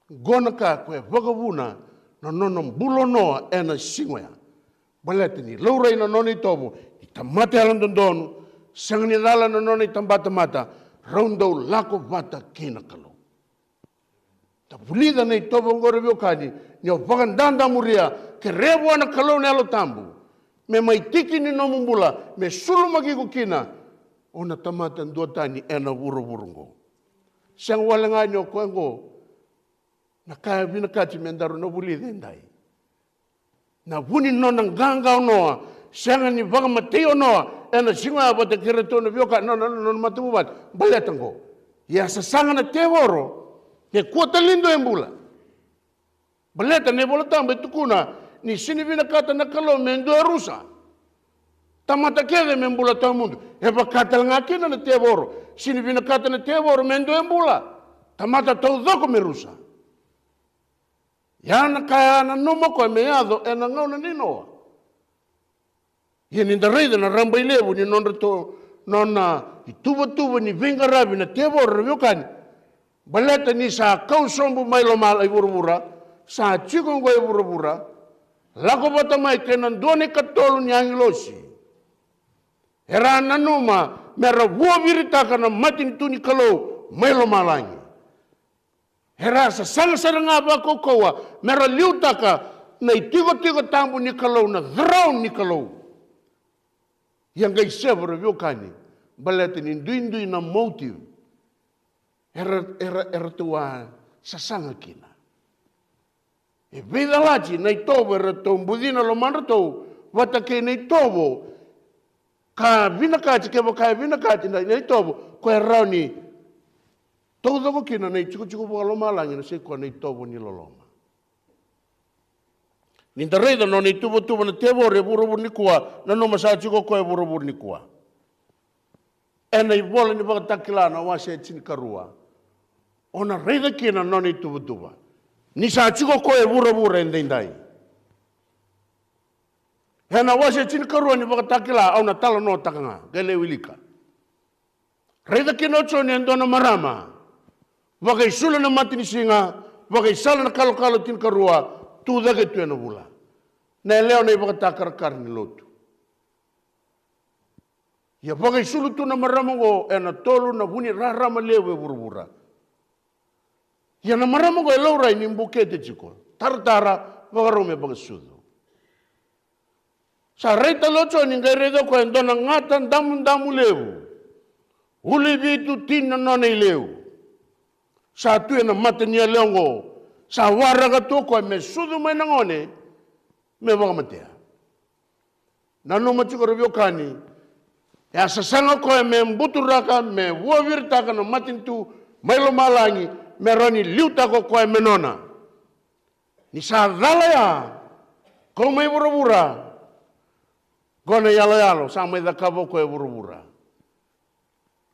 Qo na ka ko e vakavuna na nona bula o Noa ena siga oya. Baleta ni laurai na nona itovo ni tamata yalododonu, Sega ni cala na nona itabatamata, rau dau lako vata kei na Kalou. Da vulica na itovo oqo, ra veiwekani, ni o vakadadamuria, kerea vua na Kalou na Yalo Tabu me mai tiki ni nomu bula, me sulumaki iko kina, o na tamata duatani ena vuravura oqo. Sega wale ga ni o koya oqo na ka e vinakati me daru na vulica edai. Na vu ni nona qaqa o Noa, sega ni vakamatei o Noa ena siga ya vata kei iratou na veiwekani, na nona, nona matavuvale. Baleta oqo, ia sasaga na tevoro, ke kua tale ni dua e bula. Baleta na iVola Tabu e tukuna ni sega ni vinakata na Kalou me dua e rusa. Tamata kece me bula tawamudu. E vaka tale ga kina na tevoro, sega ni vinakata na tevoro me dua e bula. Tamata taucoko me rusa. Ia na ka ya nanuma o koya me yaco ena gauna nei Noa. Ia ni da raica na rabailevu ni nodratou, nona ituvatuva ni veiqaravi na tevoro, ra veiwekani. Baleta ni sa kau sobu mai lomalagi, vuravura, sa tiko oqo e vuravura, lako vata mai kei na dua na ikatolu ni agilosi. Era nanuma me ra vuaviritaka na matanitu ni Kalou mai lomalagi. Era sasaga sara ga vakaukauwa me ra liutaka na itikotiko tabu ni Kalou, na throne ni Kalou. Ia qai seva, ra veiwekani, baleta ni duidui na motive era, era, eratou a sasaga kina. E veicalati na itovo eratou bucina lomadratou vata kei na itovo ka vinakati, kevaka e vinakati na, na itovo ko e rawa ni taucoko kina na itikotiko vakalomalagi, na sai koya na itovo ni loloma. Ni da raica na nona ituvatuva na tevoro e vuravura nikua, nanuma sa tiko o koya e vuravura nikua. Ena ivola ni Vakatakila na wase e tinikarua, o na raica kina na nona ituvatuva ni sa tiko o koya e vuravura edaidai. Ena wase e tinikarua ni Vakatakila, au na talanoataka ga, qai lai wilika. Raica kina o Joni e dua na marama vakaisulu ena matanisiga, vakaisala na kalokalo tinikarua, tu cake tu ena vula. Na yalewa na ivakatakarakara ni lotu. Ia vakaisulu tu na marama oqo ena tolu na vu ni rarama levu e vuravura. Ia na marama oqo e laurai ni bukete tiko, taratara, vakarau me vakasucu. Sa rai tale o Joni, qai raica o koya e dua na gata damudamu levu, uluivitu, tini na nona ileu. Sa tu ena mata ni yalewa oqo. Sa waraka tu o koya me sucu mai na gone me vakamatea. Nanuma tiko, ra veiwekani, e a sasaga o koya me buturaka, me vuaviritaka na matanitu mai lomalagi, me rawa ni liutaka o koya me nona. Ni sa cala ya, kau mai vuravura, qo na iyaloyalo sa mai cakava o koya e vuravura.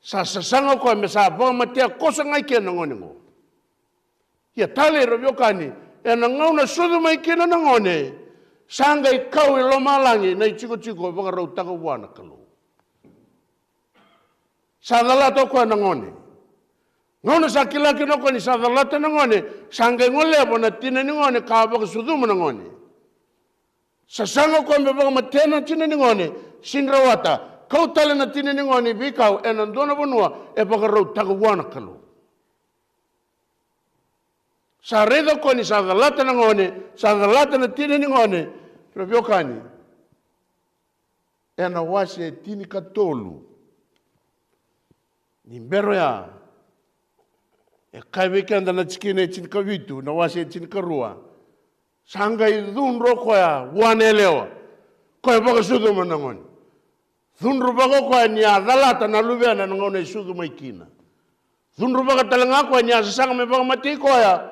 Sa sasaga o koya me sa vakamatea koso ga i ke na gone oqo. Ia talei, ra veiwekani, ena gauna sucu mai kina na gone, sa qai kau i lomalagi na itikotiko vakarautaka vua na Kalou. Sa calata o koya na gone. Gauna sa kila kina o koya ni sa calata na gone, sa qai goleva na tina ni gone ka vakasucuma na gone. Sasaga o koya me vakamatea na tina ni gone, sega ni rawata, kau tale na tina ni gone i veikau ena dua na vanua e vakarautaka vua na Kalou. Sa raica o koya ni sa calata na gone, sa calata na tina ni gone, ra veiwekani. Ena wase e tinikatolu, ni bera oya, e kaya vei keda na tikina e tinikavitu na wase e tinikarua. Sa qai cudru o koya vua na yalewa, koya vakasucuma na gone. Cudruvaka o koya ni a calata na luvena ena gauna e sucu mai kina. Cudruvaka tale ga o koya ni a sasaga me vakamatei koya.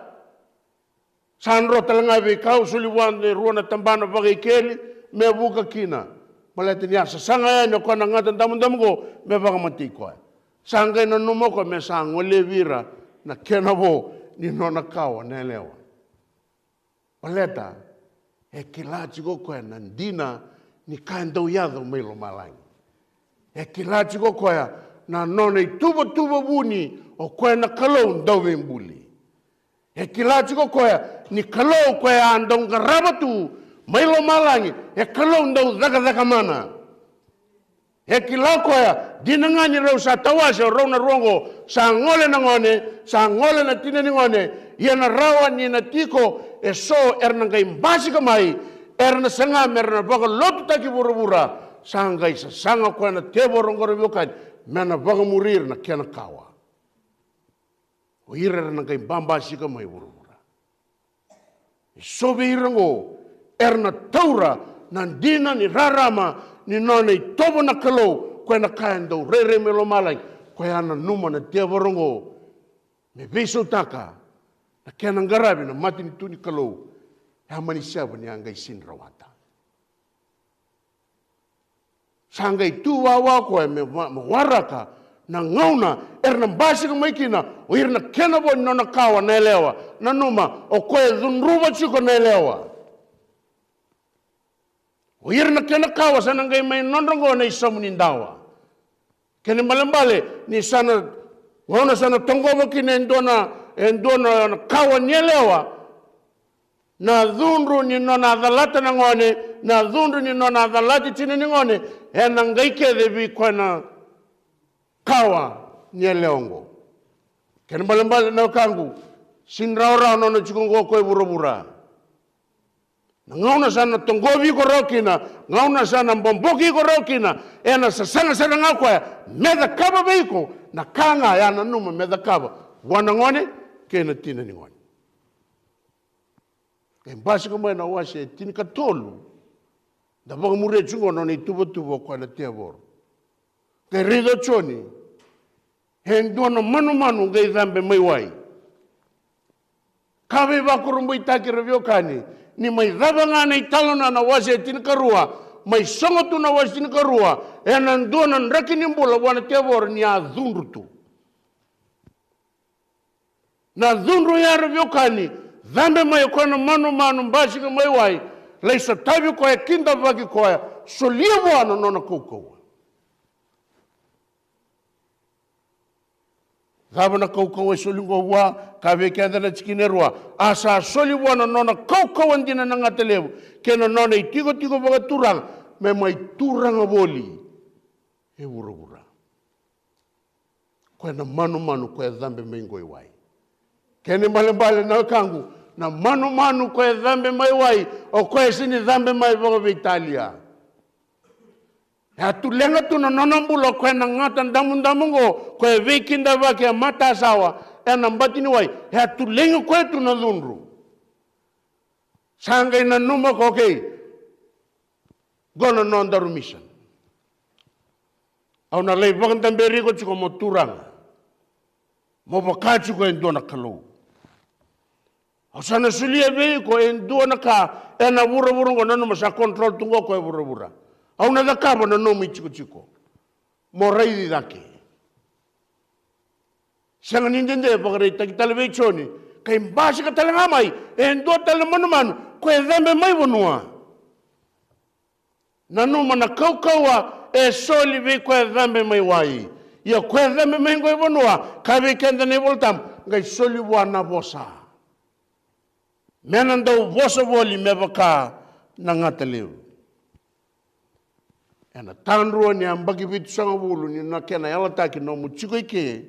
Sa dro tale ga veikau, soli vua e rua na tabana vakaikeli me vuka kina. Baleta ni a sasaga yani o koya na gata damudamu oqo me vakamatei koya. Sa qai nanuma o koya me sa golevi ira na kena vo ni nona kawa na yalewa. Baleta e kila tiko o koya na dina ni ka e dau yaco mai lomalagi. E kila tiko o koya na nona ituvatuva vuni, o koya na Kalou dauveibuli. E kila tiko o koya ni Kalou koya a dau qarava tu mai lomalagi, e Kalou dau cakacaka mana. E kila o koya, dina ga ni rau sa tawase o rau na rua oqo, sa gole na gone, sa gole na tina ni gone, ia na rawa ni na tiko eso era na qai basika mai, era na saga me ra na vakalotutaki vuravura, sa qai sasaga o koya na tevoro oqo ra veiwekani, me na vakamuri ira na kena kawa. O ira era na qai babasika mai vuravura. Eso vei ira oqo era na taura na dina ni rarama ni nona itovo na Kalou, koya na ka e dau rairai mai lomalagi, koya nanuma na tevoro oqo me veisautaka na kena qaravi na matanitu ni Kalou. E a mani seven ni a qai sini rawata. Sa qai tu wawa o koya me, me waraka na gauna era na basika mai kina o ira na kena vo ni nona kawa na yalewa. Nanuma o koya e cudruva tiko na yalewa. O ira na kena kawa sa na qai mai nodra oqo na isamu ni dawa. Kena ibalebale ni sa na gauna sa na toqova kina e dua na, e dua na kawa ni yalewa, na cudru ni nona a calata na gone, na cudru ni nona a calati tina ni gone, e na qai kece vei koya na kawa ni yalewa oqo. Kena ibalebale na wekaqu, sini rawarawa nona tiko oqo o koya e vuravura. Na gauna sa na toqovi iko rawa kina, gauna sa na boboki iko rawa kina, e na sasaga sara ga o koya me cakava vei iko na ka ga e a nanuma me cakava vua na gone kei na tina ni gone. Qai basika mai na wase e tinikatolu, da vakamuria tiko oqo na nona ituvatuva o koya na tevoro. Qai raica o Joni e dua na manumanu qai cabe mai wai. Ka veivakurabuitaki ra veiwekani, ni mai cava ga na italanoa na wase e tinikarua, mai sogo tu na wase tinikarua, e na dua na draki ni bula vua na tevoro ni a cudru tu. Na cudru ya ra veiwekani, cabe mai o koya na manumanu basika mai wai, lai sotavi koya, kidavaki koya, solia vua na nona kaukauwa. Cava na kaukauwa e soli oqo vua? Ka vei keda na tikina e rua, a sa soli vua na nona kaukauwa dina na gata levu, kei na nona itikotiko vakaturaga, me mai turaga voli e vuravura. Koya na manumanu koya e cabe mai qo i wai. Kena ibalebale na wekaqu, na manumanu koya e cabe mai wai, o koya e sini cabe mai vakaveitalia. E a tulega tu na nona bula o koya na gata damudamu oqo, koya e veikidavaki e matasawa e na bati ni wai, e a tulegi koya tu na cudru. Sa qai nanuma ko, okay, qo na nodaru mission. Au na lai vakadaberi iko tiko mo turaga, mo vaka tiko e dua na kalou. Au sa na solia vei iko e dua na ka e na vuravura oqo, nanuma sa control tu oqo ko e vuravura. Au na cakava na nomu itikotiko mo raici cake. Sega ni dede, vakaraitaki tale vei Joni, ka i basika tale ga mai e dua tale na manumanu ko e cabe mai vanua. Nanuma na kaukauwa e soli vei koya e cabe mai wai. Ia koya e cabe mai qo i vanua, ka vei keda na iVolatabu, qai soli vua na vosa. Me na dau vosa voli me vaka na gata levu. E na tadrua ni yabaki vitusagavulu ni na kena yalataki nomu tiko i ke,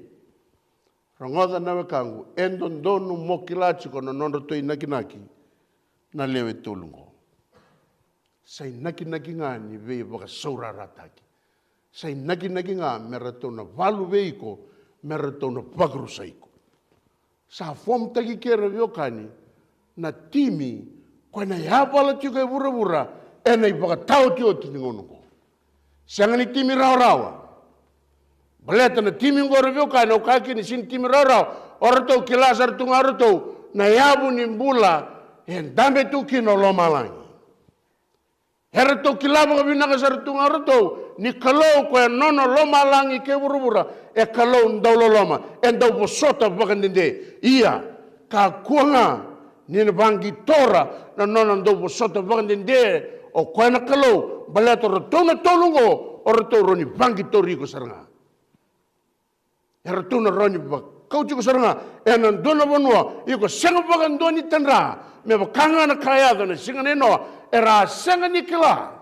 rogoca na wekaqu, e dodonu mo kila tiko na nodratou inakinaki na lewe tolu oqo. Sa inakinaki ga ni veivakasaurarataki. Sa inakinaki ga me ratou na valu vei iko, me ratou na vakarusai iko. Sa fomtaki kei ira veiwekani na timi ko e na yavala tiko e vuravura e na ivakataotioti ni gauna oqo. Sega ni timi rawarawa. Baleta na timi oqo ra veiwekani, au kaya kina ni sega ni timi rawarawa. O ratou kila sara tu ga o ratou na yavu ni bula e dabe tu kina o lomalagi. Eratou kila vakavinaka sara tu ga o ratou ni Kalou ko e nona lomalagi kei vuravura e Kalou dau loloma, e dau vosota vakadede. Ia, kakua ga ni na vaqitora na nona dau vosota vakadede o koya na Kalou, baleta o ratou na tolu oqo o ratou rawa ni vaqitori iko sara ga. Eratou na rawa ni vakauti iko sara ga e na dua na vanua iko sega vakadua ni tadra, me vaka ga na ka e yaco na siga nei Noa, era a sega ni kila.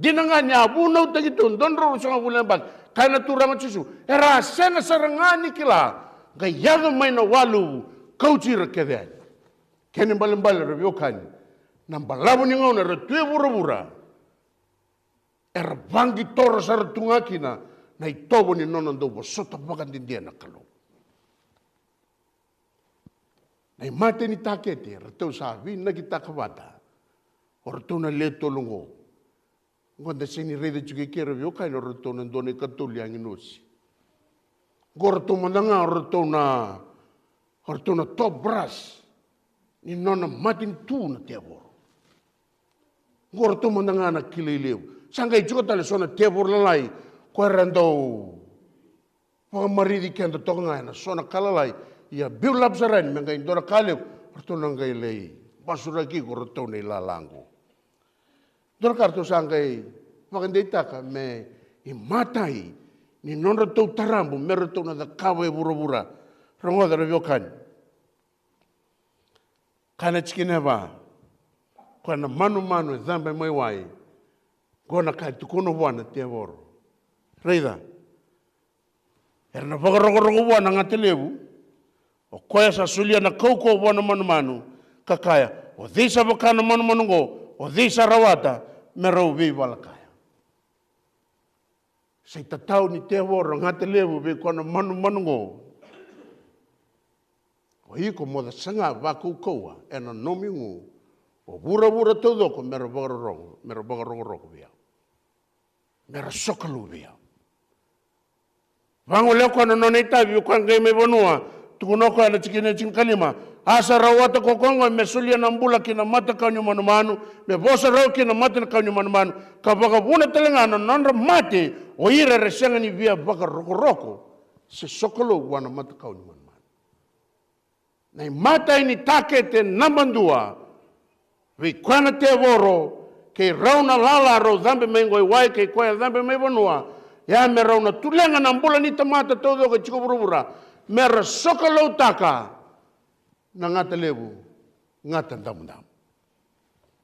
Dina ga ni a vunautaki tu dua na drau ruasagavulu na yabaki, kaya na Turaga o Jisu, era a sega sara ga ni kila, qai yaco mai na waluvu, kauti ira kece yani. Kena ibalebale, ra veiwekani, na balavu ni gauna era tu e vuravura, era vaqitora sara tu ga kina na itovo ni nona dau vosota vakadede na Kalou. Na imatai ni takete ratou sa vinakitaka vata o ratou na le tolu oqo. Oqo da sega ni raica tiko i ke, ra veiwekani, o ratou na dua na ikatolu ni agilosi. Oqo o ratou mada ga o ratou na, o ratou na top brass ni nona matanitu na tevoro. Oqo o ratou mada ga na kilai levu. Sa qai tiko tale so na tevoro lalai ko era dau vakamarici keda toka ga ena so na ka lalai. Ia biu lapu sara yani me qai dua na ka levu, ratou na qai lai basuraki iko ratou na ilala oqo. Dua na ka ratou sa qai vakadeitaka me imatai ni nodratou tarabu me ratou na cakava e vuravura. Rogoca, ra veiwekani. Kaya na tikina e va, koya na manumanu e cabe mai wai. Qo na ka e tukuna vua na tevoro. Raica, era na vakarokoroko vua na gata levu, o koya sa solia na kaukauwa vua na manumanu, ka kaya, o cei sa vaka na manumanu oqo, o cei sa rawata me rau veivala kaya? Sa itatau ni tevoro gata levu vei koya na manumanu oqo. O iko mo ca saga vakaukauwa ena nomu igu o vuravura taucoko me ra vakarorogo, me ra vakarokoroko vei au, me ra sokalou vei au. Vagolea koya na nona itavi, o koya qai mai vanua. Tukuna o koya na tikina e tinikalima, a sa rawata ko koya oqo me solia na bula ki na matakau ni manumanu, me vosa rawa ki na matakau ni manumanu, ka vakavuna tale ga na nodra mate o ira era sega ni via vakarokoroko se sokalou vua na matakau ni manumanu. Na imatai ni takete naba dua vei koya na tevoro kei rau na lala rau cabe mai qo i wai kei koya cabe mai vanua, ia me rau na tulega na bula ni tamata taucoko e tiko vuravura, me ra sokaloutaka na gata levu, gata damudamu.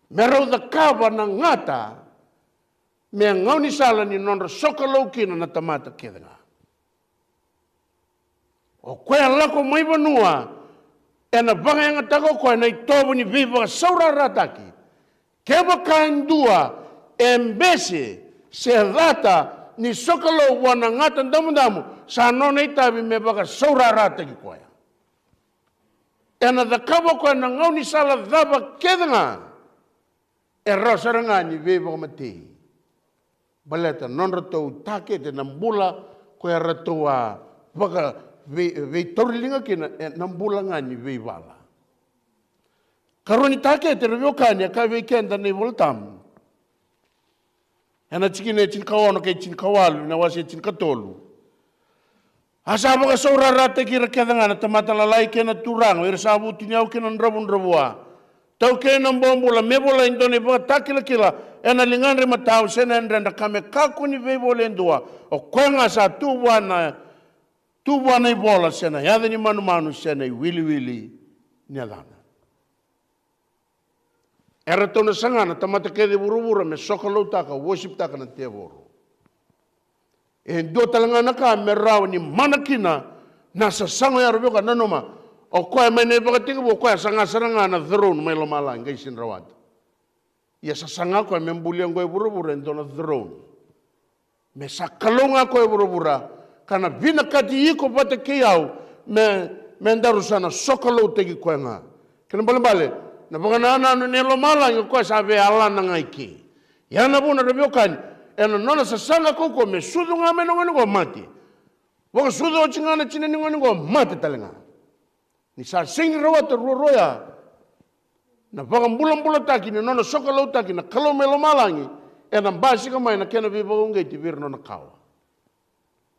Me rau cakava na gata me gaunisala ni nodra sokalou kina na tamata kece ga. O koya lako mai vanua, ena vakayagataka o koya na itovo ni veivakasaurarataki. Kevaka e dua e bese se cata ni sokalou vua na gata damudamu, sa nona itavi me vakasaurarataki koya. Ena cakava o koya na gaunisala cava kece ga e rawa sara ga ni veivakamatei. Baleta nodratou takete na bula ko eratou a vaka vei, veitauriliga kina, e na bula ga ni veivala. Karua ni takete, ra veiwekani, e kaya vei keda na iVolatabu ena tikina e tinikaono kei tinikawalu, na wase e tinikatolu. A sa vakasaurarataki ira kece ga na tamata lalai kei na turaga, o ira sa vutuniyau kei na dravudravua, taukei na bobula, me volai e dua na ivakatakilakila ena ligadra imatau se na yadredra, ka me kakua ni veivoli e dua. O koya ga sa tu vua na, tu vua na ivola se na yaca ni manumanu se na iwiliwili ni yacana. Eratou na saga na tamata kece e vuravura me sokaloutaka, worshiptaka na tevoro. E dua tale ga na ka me rawa ni mana kina na sasaga oya, ra veiwekani. Nanuma, o koya mai na ivakatekivu, o koya saga sara ga na throne mai lomalagi, qai sega ni rawata. Ia sasaga o koya me bulia oqo e vuravura e dua na throne. Me sa Kalou ga koya e vuravura, ka na vinakati iko vata kei au me, me daru sa na sokaloutaki koya ga. Kena ibalebale, na vakanananu ni lomalagi o koya sa veiyalana ga i ke. Ia na vuna, ra veiwekani, ena nona sasaga kaukauwa me sucu ga mai na gone qo mate. Vakasucu oti ga na tina ni gone qo, mate tale ga. Ni sa sega ni rawata ruarua ya na vakabulabulataki ni nona sokaloutaki na Kalou mai lomalagi, ena basika mai na kena veivakauqeti vei ira na nona kawa.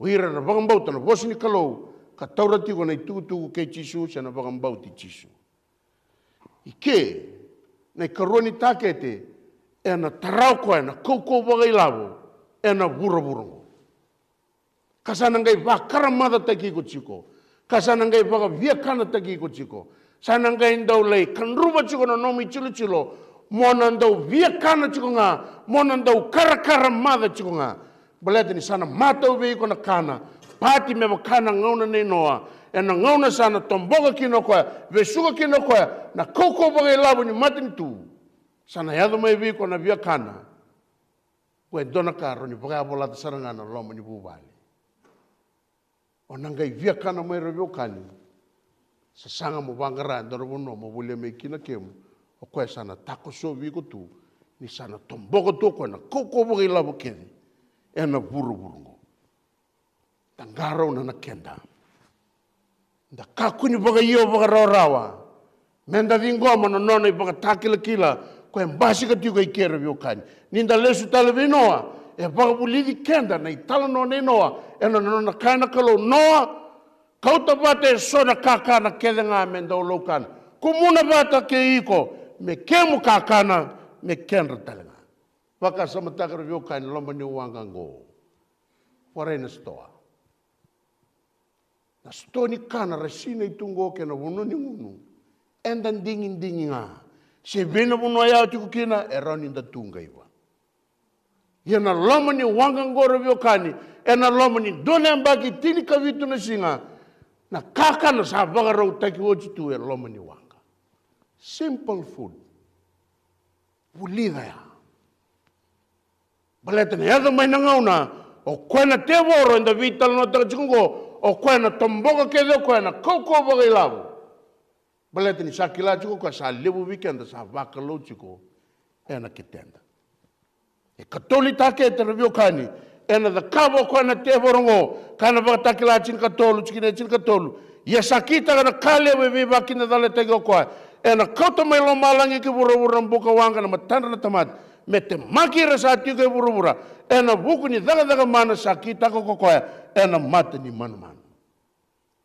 O ira era vakabauta na vosa ni Kalou ka taura tiko na itukutuku kei Jisu se na vakabauti Jisu. I ke, na ikarua ni takete, ena tara o koya na kaukauwa vakailavo ena vuravura oqo. Ka sa na qai vakaramataki iko tiko. Ka sa na qai vakaviakanataki iko tiko. Sa na qai dau lai kadruva tiko na nomu itilotilo. Mo na dau viakana tiko ga, mo na dau karakara maca tiko ga. Baleta ni sa na matau vei iko na kana. Pati me vaka na gauna nei Noa. Ena gauna sa na toboka kina o koya, vesuka kina o koya na kaukauwa vakailavo ni matanitu, sa na yaco mai vei iko na viakana. Ko e dua na ka rawa ni vakayavolata sara ga na loma ni vuvale. O na qai viakana mai, ra veiwekani. Sasaga mo vaqara e dua na vanua mo volia mai kina kemu. O koya sa na takosovi iko tu, ni sa na toboka tu o koya na kaukauwa vakailavo kece ena vuravura oqo. Da qarauna na keda. Da kakua ni vakaio vakarawarawa. Meda ciqoma na nona ivakatakilakila ko e basika tiko i ke, ra veiwekani. Ni da lesu tale vei Noa, e vakavulici keda na italanoa nei Noa ena nona kaya na Kalou, Noa, kauta vata eso na kakana kece ga me dau laukana. Kumuna vata kei iko me kemu kakana, me kedra tale ga. Vakasamataka, ra veiwekani, loma ni waqa oqo. Warai na sitoa. Na sitoa ni kana ra sinai tu oqo kei na vanua ni gunu, eda digidigi ga. Se vei na vanua ya o tiko kina, e rawa ni da tu qaiva. Ia na loma ni waqa oqo, ra veiwekani, ena loma ni dua na yabaki tinikavitu na siga, na kakana sa vakarautaki oti tu e loma ni waqa. Simple food. Vulica ya. Baleta na yaco mai na gauna, o koya na tevoro eda veitalanoataka tiko oqo, o koya na toboka kece o koya na kaukauwa vakailavo. Baleta ni sa kila tiko o koya sa levu vei keda sa vakalou tiko ena keteda. E katolu i takete, ra veiwekani, ena cakava o koya na tevoro oqo, ka na Vakatakila tinikatolu, tikina e tinikatolu. Ia sa kitaka na ka levu e veivakakidacalataki o koya. Ena kauta mai lomalagi ki vuravura na bukawaqa na matadra na tamata, me temaki ira sa tiko e vuravura ena vuku ni cakacaka mana sa kitaka ko koya ena mata ni manumanu.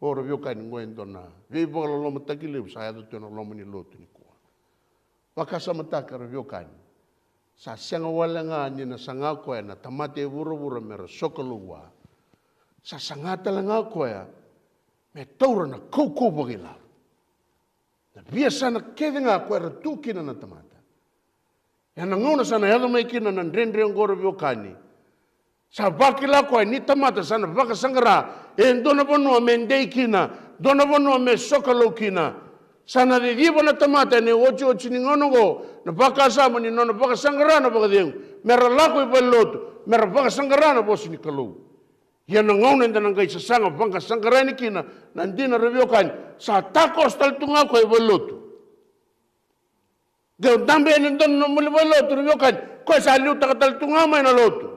O, ra veiwekani, oqo e dua na veivakalolomataki levu sa yaco tu ena loma ni lotu nikua. Vakasamataka, ra veiwekani, sa sega wale ga ni na saga koya na tamata e vuravura me ra sokalou vua. Sa saga tale ga koya me taura na kaukauwa vakailavo. Na veiyasana kece ga ko era tu kina na tamata. Ena gauna sa na yaco mai kina na dredre oqo, ra veiwekani, sa vakila koya ni tamata sa na vakasaqara e dua na vanua me dei kina, dua na vanua me sokalou kina. Sa na ciciva na tamata ena iotioti ni gauna oqo na vakasama ni nona vakasaqara na vakacegu, me ra lako i valenilotu, me ra vakasaqara na vosa ni Kalou. Ia na gauna eda na qai sasaga vakasaqara yani kina, na dina, ra veiwekani, sa takoso tale tu ga koya i valenilotu. Qai dabe yani e dua na nomuni valenilotu, ra veiwekani, koya sa liutaka tale tu ga mai na lotu.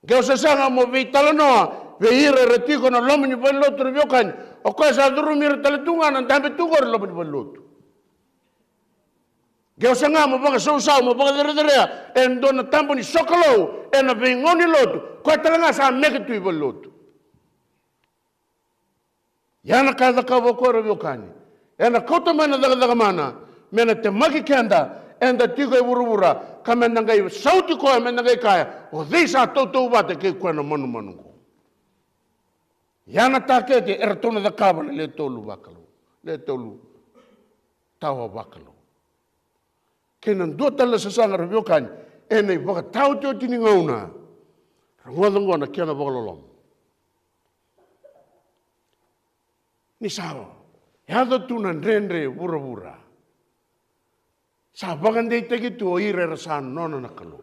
Qai sasaga mo veitalanoa vei ira era tiko na loma ni valenilotu, ra veiwekani, o koya sa curumi ira tale tu ga na dabe tu qori loma ni valenilotu. Qai saga mo vakasausau, mo vakacerecerea e dua na taba ni sokalou ena veigauna ni lotu, koya tale ga sa meke tu i valenilotu. Ia na ka e cakava o koya, ra veiwekani, ena kauta mai na cakacaka mana me na temaki keda eda tiko e vuravura, ka meda qai sauti koya, meda qai kaya, o cei sa tautauvata kei koya na manumanu oqo? Ia na takete eratou na cakava na le tolu vakalou, le tolu tawa vakalou. Kei na dua tale na sasaga, ra veiwekani, ena ivakataotioti ni gauna. Rogoca oqo na kena vakaloloma. Ni sa yaco tu na dredre vuravura, sa vakadeitaki tu o ira era sa nona na Kalou.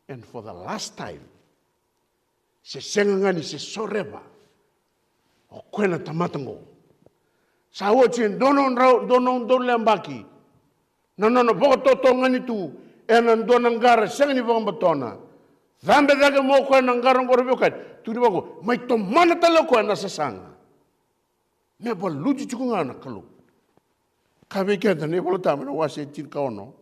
And for the last time, se sega ga ni se soreva o koya na tamata oqo. Sa oti e dua na drau, dua na udolu na yabaki na nona vakatotogani tu ena dua na qara sega ni vakabotona. Cabe cake mai o koya na qara oqo, ra veiwekani, tukuni vaqo, mai tomana tale o koya na sasaga. Me valuti tiko ga na Kalou. Ka vei keda na iVolatabu ena wase e tinikaono.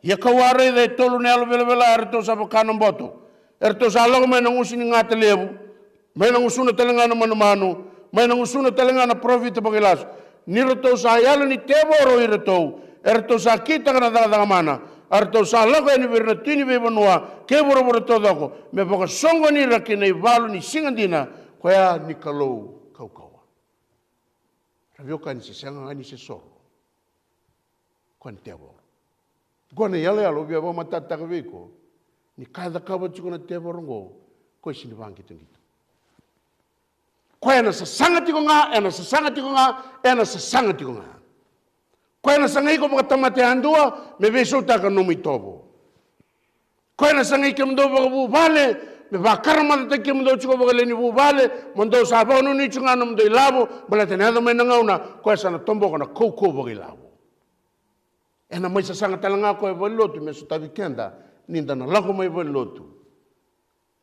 Ia ka'u a raica e tolu na yalo velavela, eratou sa vaka na boto. Eratou sa lako mai na gusu ni gata levu, mai na gusuna tale ga na manumanu, mai na gusuna tale ga na parofita vakailasu. Ni ratou sa yalo ni tevoro o iratou, eratou sa kitaka na cakacaka mana, a ratou sa lako yani vei ira na tui ni veivanua kei vuravura taucoko, me vakasoqoni ira ki na ivalu ni siga dina, koya ni Kalou kaukauwa. Ra veiwekani, se sega ga ni se soro. Koya na tevoro. Qo na iyaloyalo au via vakamatatataka vei iko, ni ka e cakava tiko na tevoro oqo, koya sega ni vaqitoqito. Koya ena sasaga tiko ga, ena sasaga tiko ga, ena sasaga tiko ga. Koya ena sagai iko vakatamata yadua me veisautaka nomu itovo. Koya ena sagai kemudou vakavuvale me vakaramataki kemudou tiko vakalewe ni vuvale, mo dou sa vakanuinui tiko ga nomudou ilavo, baleta ena yaco mai na gauna koya sa na toboka na kaukauwa vakailavo. Ena mai sasaga tale ga koya e valenilotu me sotavi keda ni da na lako mai valenilotu.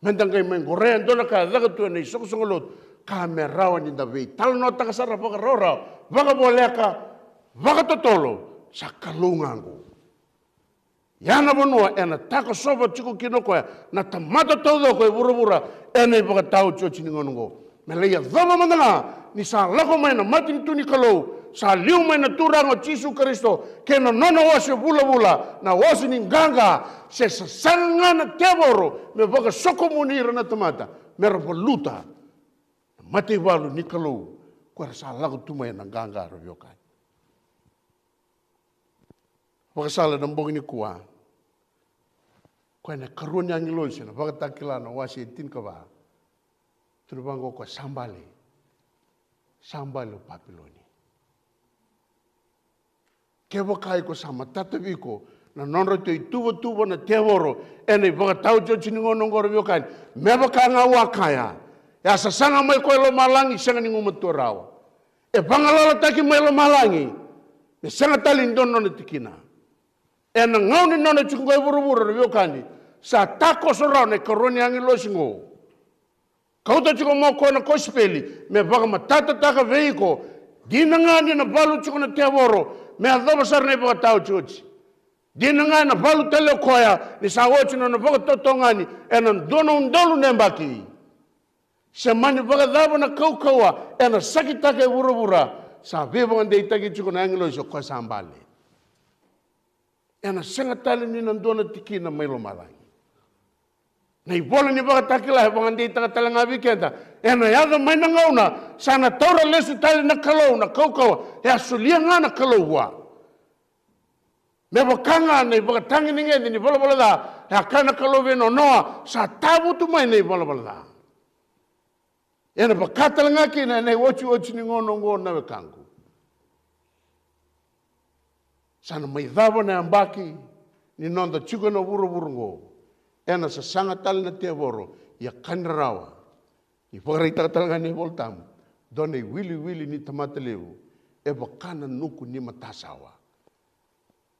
Me da qai mai qoreya e dua na ka e caka tu ena isoqosoqo lotu, ka me rawa ni da veitalanoataka sara vakarawarawa, vakavoleka, vakatotolo, sa Kalou ga oqo. Ia na vanua ena takosova tiko kina o koya na tamata taucoko e vuravura ena ivakataotioti ni gauna oqo. Me lai yacova mada ga ni sa lako mai na matanitu ni Kalou, sa liu mai na Turaga o Jisu Karisito kei na nona ose vulavula, na ose ni qaqa, se sasaga ga na tevoro me vakasokomuni ira na tamata, me ra valuta na mataivalu ni Kalou, ko era sa lako tu mai ena qaqa, ra veiwekani. Vakasala ena bogi nikua, koya na ikarua ni agilosi ena Vakatakila na wase e tinikava. Tukuna vaqo o koya, sa bale, sa bale o Papiloni. Kevaka iko sa matata vei iko na nodratou ituvatuva na tevoro ena ivakataotioti ni gauna oqo, ra veiwekani, me vaka ga au a kaya, e a sasaga mai koya e lomalagi, sega ni gumatua rawa. E vagalalataki mai lomalagi, me sega tale ni dua na nona tikina. Ena gauna ni nona tiko qo e vuravura, ra veiwekani, sa takoso rawa na ikarua ni agilosi qo. Kauta tiko mai o koya na kosipeli me vakamatatataka vei iko. Dina ga ni na valu tiko na tevoro me yacova sara na ivakataotioti. Dina ga ena valu tale o koya ni sa oti na nona vakatotogani ena dua na udolu na yabaki. Se mani vakacava na kaukauwa ena sakitaka e vuravura, sa veivakadeitaki tiko na agilosi o koya sa bale. Ena sega tale ni na dua na tikina mai lomalagi. Na ivola ni Vakatakila e vakadeitaka tale ga vei keda, ena yaco mai na gauna sa na taura lesu tale na Kalou na kaukauwa e a solia ga na Kalou vua. Me vaka ga na ivakatagedegede ni valavala ca, e a kaya na Kalou vei Noa, sa tavutu mai na ivalavala ca. Ena vaka tale ga kina ena iotioti ni gauna oqo, na wekaqu. Sa na mai cava na yabaki ni noda tiko ena vuravura oqo. Ena sasaga tale na tevoro, ia ka ni rawa ni vakaraitaka tale ga na iVola Tabu, dua na iwiliwili ni tamata levu e vaka na nuku ni matasawa.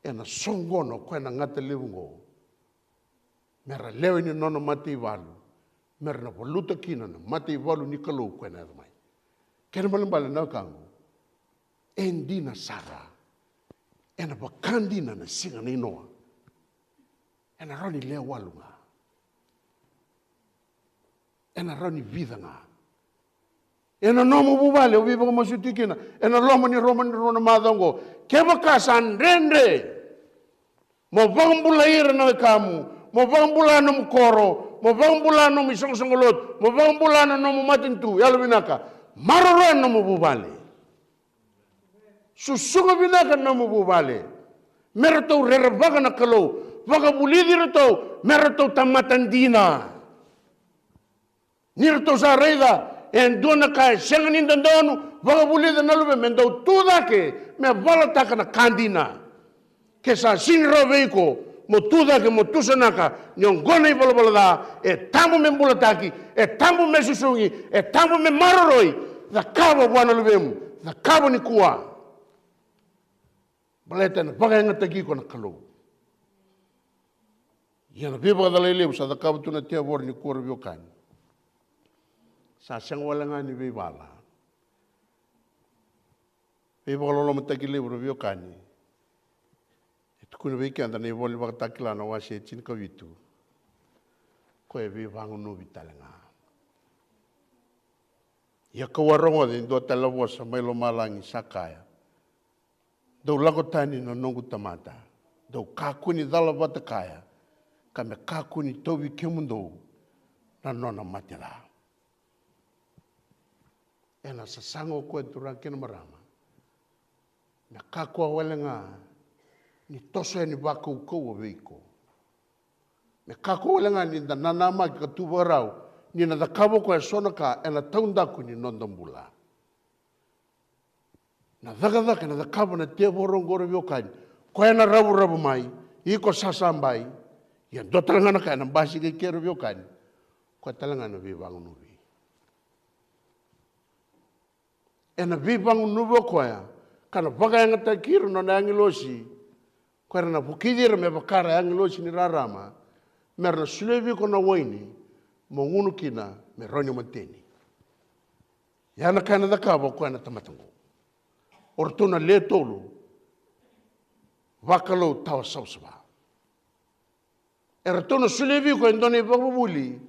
Ena soqona o koya na gata levu oqo, me ra lewe ni nona mataivalu, me ra na valuta kina na mataivalu ni Kalou koya na yaco mai. Kena ibalebale, na wekaqu, e dina sara. Ena vaka dina na siga nei Noa. Ena rawa ni lewe walu ga. Ena rawa ni vica ga. Ena nomu vuvale, au veivakamasuti kina ena loma ni rua, ni rua na macawa oqo. Kevaka sa dredre mo vakabulai ira na wekamu, mo vakabula nomu koro, mo vakabula nomu isoqosoqo lotu, mo vakabula na nomu matanitu, yalovinaka, maroroya nomu vuvale. Susuga vinaka na nomu vuvale. Me ratou rerevaka na Kalou. Vakavulici iratou me ratou tamata dina. Ni ratou sa raica e dua na ka e sega ni dodonu, vakavulica na luvemu me dau tu cake me valataka na ka dina. Ke sa sega ni rawa vei iko mo tu cake, mo tusanaka, ni oqo na ivalavala ca e tabu me bulataki, e tabu me susugi, e tabu me maroroi. Cakava vua na luvemu, cakava nikua. Baleta ena vakayagataki iko na Kalou. Ia na veivakacalai levu sa cakava tu na tevoro nikua, ra veiwekani, sa sega wale ga ni veivala. Veivakalolomataki levu, ra veiwekani, e tukuna vei keda na ivola ni Vakatakila na wase e tinikavitu, koya e veivagunuvi tale ga. Ia kau a rogoca e dua tale na vosa mai lomalagi sa kaya, dou lako tani na noqu tamata, dou kakua ni cala vata kaya, ka me kakua ni tauvi kemudou na nona mate ca. Ena sasaga o koya, turaga kei na marama, me kakua wale ga ni toso yani vakaukauwa vei iko. Me kakua wale ga ni da nanamaki ka tu vakarau ni na cakava o koya eso na ka ena taudaku ni noda bula. Na cakacaka ena cakava na tevoro oqo, ra veiwekani, koya ena ravuravu mai, iko sasabai. Ia dua tale ga na ka ena basika i ke, ra veiwekani, koya tale ga ena veivagunuvi. Ena veivagunuvi o koya ka na vakayagataki ira na nona agilosi. Koya era na vukici ira me vaka na agilosi ni rarama, me ra na solia vei iko na waini mo gunu kina me rawa ni mateni. Ia na ka ena cakava o koya na tamata oqo, o ratou na le tolu vakalou tawa savasava. Eratou na solia vei iko e dua na ivakavuvuli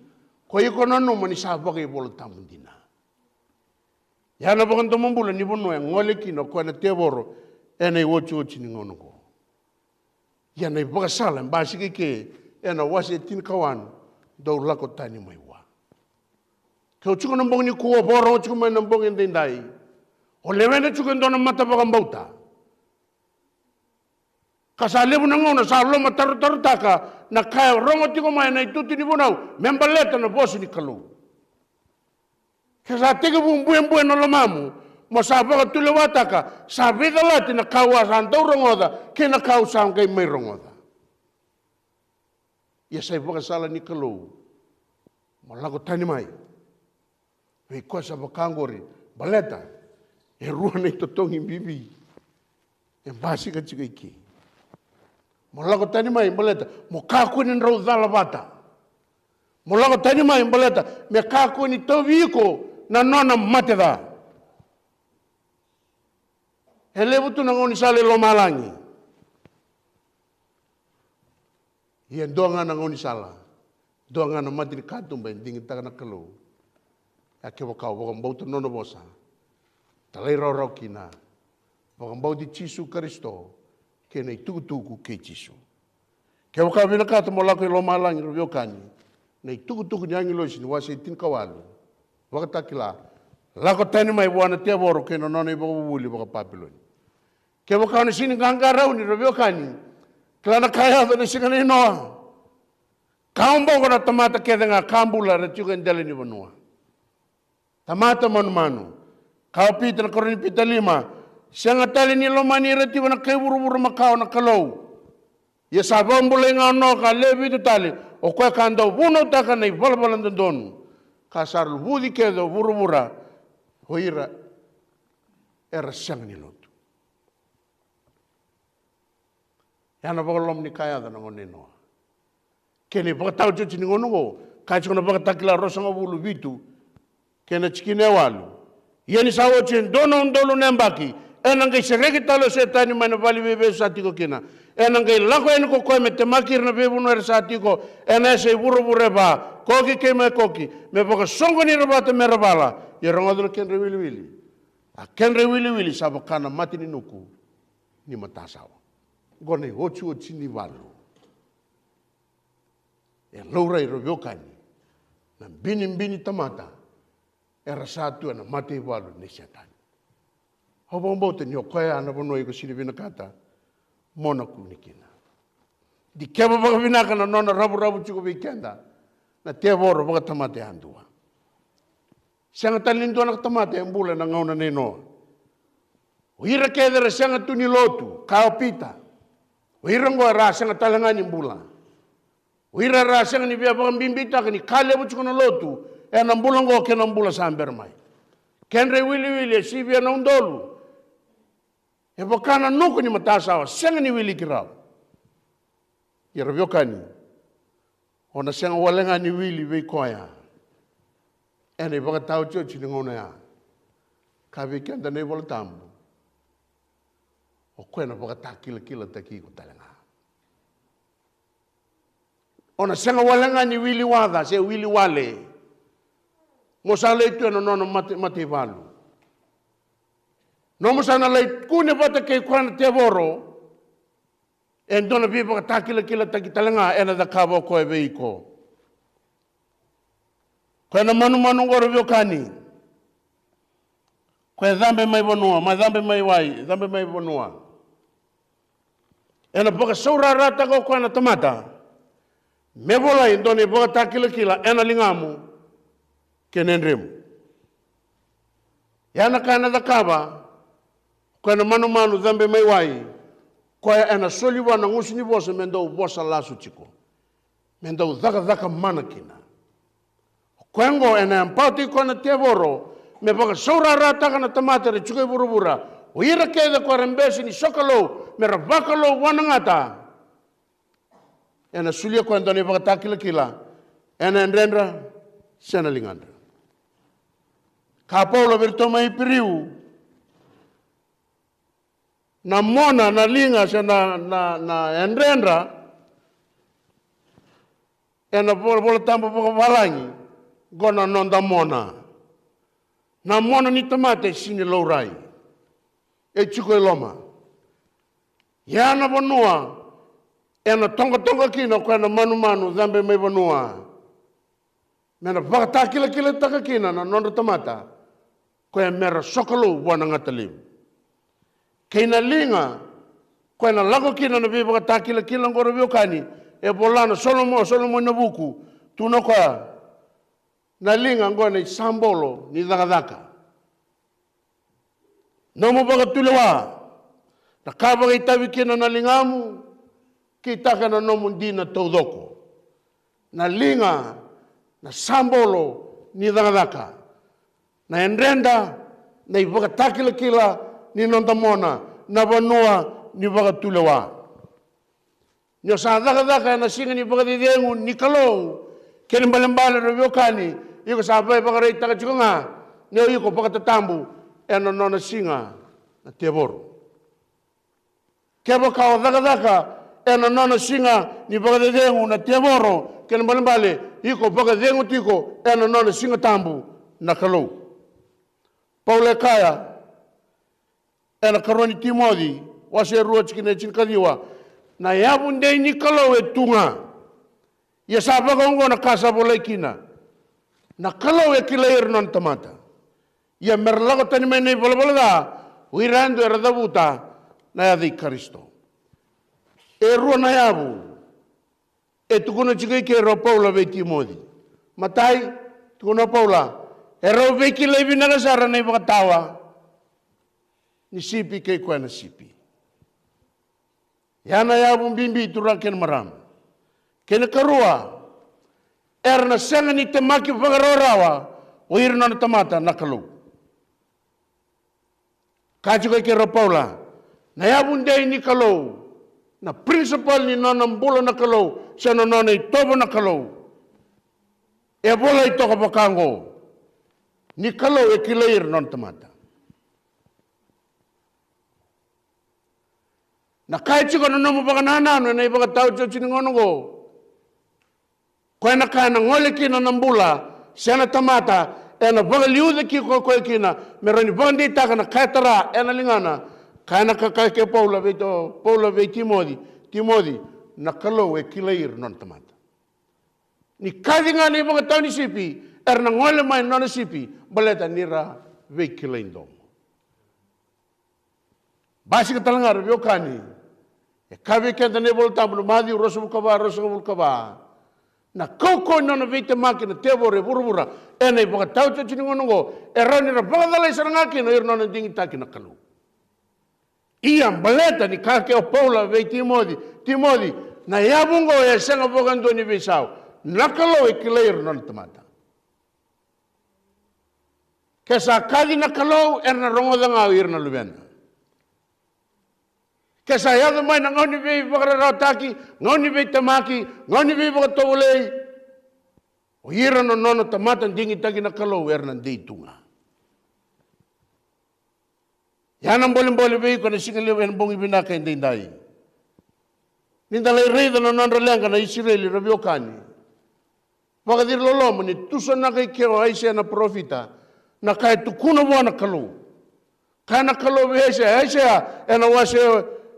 ko iko nanuma ni sa vakaivolatabu dina. Ia na vakadomobula ni vanua e gole kina o koya na tevoro ena iotioti ni gauna oqo. Ia na ivakasala e basika i ke ena wase e tinikawalu, dou lako tani mai vua. Ke o tiko na bogi nikua, o vakarorogo tiko mai na bogi edaidai, o lewena tiko e dua na mata vakabauta. Ka sa levu na gauna sa lomatarotarotaka na ka e rogo tiko mai ena itutu ni vunau me baleta na vosa ni Kalou. Ke sa tekivu buebue na lomamu mo sa vakatulewataka, sa veicalati na ka au a sa dau rogoca kei na ka au sa qai mai rogoca. Ia sa ivakasala ni Kalou mo lako tani mai vei koya sa vaka oqori, baleta e rua na itotogi bibi e basika tiko i ke. Mo lako tani mai baleta mo kakua ni drau cala vata. Mo lako tani mai baleta me kakua ni tauvi iko na nona mate ca. E levu tu na gaunisala i lomalagi. Ia dua ga na gaunisala, dua ga na mata ni katuba e digitaka na Kalou. Ia kevaka o vakabauta na nona vosa, talairawarawa kina, vakabauti Jisu Karisito kei na itukutuku kei Jisu. Kevaka o vinakata mo lako i lomalagi, ra veiwekani, na itukutuku ni agilosi ni wase e tinikawalu, Vakatakila, lako tani mai vua na tevoro kei na nona ivakavuvuli vaka-Papiloni. Kevaka o na sega ni qaqarauni, ra veiwekani, kila na ka e yaco ena siga nei Noa. Kau boko na tamata kece ga ka bula era tiko e dela ni vanua. Tamata manumanu. Kaya o Pita, na karua ni Pita lima, sega tale ni lomani ira tiko na kai vuravura makawa na Kalou. Ia sa vakabulai ga o Noa ka lewe vitu tale, o koya ka dau vunautaka na ivalavala dodonu, ka sa luvuci kece o vuravura o ira era sega ni lotu. Ia na vakaloloma ni ka e yaco ena gauna nei Noa. Kei na ivakataotioti ni gauna oqo, ka tiko na Vakatakila ruasagavulu vitu kei na tikina e walu. Ia ni sa oti e dua na udolu na yabaki, ena qai sereki tale o Setani mai na vale ni veivesu sa tiko kina. Ena qai lako yani ko koya me temaki ira na veivanua era sa tiko ena yasa i vuravura e va, koki kei Makoki, me vakasoqoni ira vata me ra vala. Ia rogoca na kedra iwiliwili. A kedra iwiliwili sa vaka na mata ni nuku ni matasawa. Oqo na iotioti ni valu. E laurai, ra veiwekani, na binibini tamata era sa tu ena mataivalu nei Setani. Au vakabauta ni o koya na vanua iko sega ni vinakata mo na kune kina. Dikeva vakavinaka na nona ravuravu tiko vei keda na tevoro vakatamata yadua. Sega tale ni dua na tamata e bula ena gauna nei Noa. O ira kece era sega tu ni lotu, kaya o Pita, o ira oqo era a sega tale ga ni bula. O ira era a sega ni via vakabibitaka ni ka levu tiko na lotu ena bula oqo kei na bula sa bera mai. Kedra iwiliwili e sivia na udolu. E vaka na nuku ni matasawa, sega ni wiliki rawa. Ia ra veiwekani, o na sega wale ga ni wili vei koya ena ivakataotioti ni gauna oya. Ka vei keda na iVola Tabu, o koya na vakatakilakilataki iko tale ga. O na sega wale ga ni wili waca se wili wale. Mo sa lai tu ena nona mate, mataivalu. Nomu sa na lai kune vata kei koya na tevoro. E dua na veivakatakilakilataki tale ga ena cakava o koya vei iko. Koya na manumanu oqo, ra veiwekani, koya e cabe mai vanua, mai cabe mai wai, cabe mai vanua. Ena vakasaurarataka o koya na tamata me volai e dua na ivakatakilakila ena ligamu kei na yadremu. Ia na ka ena cakava o koya na manumanu cabe mai wai, koya ena soli vua na gusu ni vosa me dau vosa lasu tiko, me dau cakacaka mana kina. O koya oqo ena yabataki koya na tevoro me vakasaurarataka na tamata era tiko e vuravura, o ira kece ko era bese ni sokalou, me ra vakalou vua na gata. Ena solia koya e dua na ivakatakilakila ena yadredra se na ligadra. Kaya o Paula vei iratou mai Iperiu, na mona, na liga se na, na, na yadredra, ena vo-, Vola Tabu vakavalagi, qo na noda mona. Na mona ni tamata e sega ni laurai, e tiko e loma. Ia na vanua ena toqatoqa kina o koya na manumanu cabe mai vanua, me na vakatakilakilataka kina na nodra tamata, koya me ra sokalou vua na gata levu. Kei na liga, koya na lako kina na veivakatakilakila oqo, ra veiwekani, e vola na Solomo, Solomoni na Vuku, tukuna o koya, na liga oqo na isabolo ni cakacaka. Nomu vakatulewa, na ka vakaitavi kina na ligamu, kitaka na nomu dina taucoko. Na liga, na sabolo ni cakacaka. Na yadreda, na ivakatakilakila ni noda mona, na vanua ni vakatulewa. Ni o sa cakacaka ena siga ni vakacecegu ni Kalou, kena ibalebale, ra veiwekani, iko sa via vakaraitaka tiko ga ni o iko vakatatabu ena nona siga na tevoro. Kevaka o cakacaka ena nona siga ni vakacecegu na tevoro, kena ibalebale, iko vakacegu tiko ena nona siga tabu na Kalou. Paula e kaya ena karua ni Timoci, wase e rua, tikina e tinikaciwa, na yavu dei ni Kalou e tu ga. Ia sa vakaoqo na ka sa volai kina, na Kalou e kilai ira na nona tamata. Ia me ra lako tani mai na ivalavala ca o ira yadua era cavuta na yaca i Karisito. E rua na yavu e tukuna tiko i keri o Paula vei Timoci. Matai, tukuna o Paula, e rau veikilai vinaka sara na ivakatawa ni sipi kei koya na sipi. Ia na yavu bibi, turaga kei na marama. Kei na karua, era na sega ni temaki vakarawarawa o ira na nona tamata na Kalou. Kaya tiko i keri o Paula, na yavu dei ni Kalou, na principle ni nona bula na Kalou, se na nona itovo na Kalou, e volai toka vaka oqo, ni Kalou e kilai ira na nona tamata. Na ka e tiko na nomu vakanananu ena ivakataotioti ni gauna oqo, koya na ka ena gole kina na bula se na tamata, ena vakaliuca kina o koya kina me rawa ni vakadeitaka na ka e tara ena ligana. Kaya na ka, kaya kei Paula vei, Paula vei Timoci, Timoci, na Kalou e kilai ira na nona tamata. Ni kaci ga na ivakatawa ni sipi, era na gole mai na nona sipi, baleta ni ra veikilai domo. Basika tale ga, ra veiwekani, e kaya vei keda na iVola Tabu, na Maciu ruasagavulu ka va, ruasagavulu ka va, na kaukauwa ni nona veitemaki na tevoro e vuravura ena ivakataotioti ni gauna oqo, e rawa ni ra vakacalai sara ga kina o ira na nona digitaki na Kalou. Ia baleta ni kaya kei o Paula vei Timoci, Timoci, na yavu oqo e sega vakadua ni veisau. Na Kalou e kilai ira na nona tamata. Ke sa kaci na Kalou, era na rogoca ga o ira na luvena. Ke sa yaco mai na gauna ni veivakararawataki, gauna ni veitemaki, gauna ni veivakatovolei, o ira na nona tamata digitaki na Kalou era na dei tu ga. Ia na bolebole vei iko ena siga levu ena bogi vinaka edaidai. Ni da lai raica na nodra leqa na Isireli, ra veiwekani, vakaciri loloma ni tusanaka i ke o Aisea na parofita na ka e tukuna vua na Kalou. Kaya na Kalou vei Aisea, Aisea, ena wase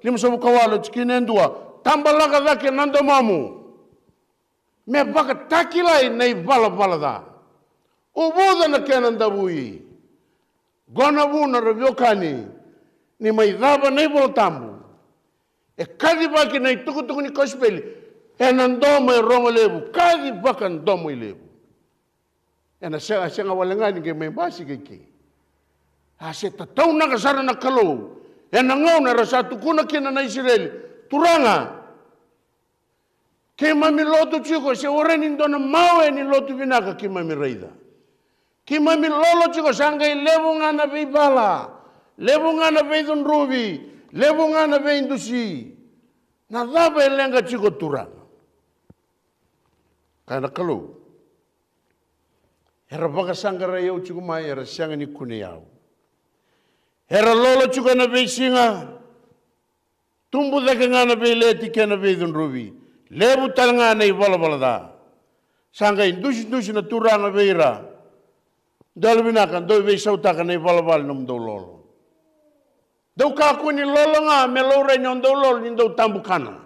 limasagavulu ka walu, tikina e dua, tabalaka cake na domomu me vakatakilai na ivalavala ca, uvuca na kena davui. Qo na vuna, ra veiwekani, ni mai cava na iVola Tabu, E kacivaki na itukutuku ni kosipeli ena domo e rogo levu, kaci vakadomo i levu. Ena sega, sega wale ga ni qai mai basika i ke. A se tataunaka sara na Kalou ena gauna era sa tukuna kina na Isireli, Turaga, keimami lotu tiko, se warai ni dua na mawe ni lotu vinaka keimami raica. Keimami lolo tiko, sa qai levu ga na veivala, levu ga na veicudruvi, levu ga na veidusi. Na cava e leqa tiko, Turaga? Kaya na Kalou, era vakasaqarai au tiko mai, era sega ni kunei au. Era lolo tiko ena veisiga, tubu cake ga na veileti kei na veicudruvi, levu tale ga na ivalavala ca. Sa qai dusidusi na Turaga vei ira, dou yalovinaka, dou veisautaka na ivalavala ni nomudou lolo. Dou kakua ni lolo ga me laurai ni o dou lolo ni dou tabu kana.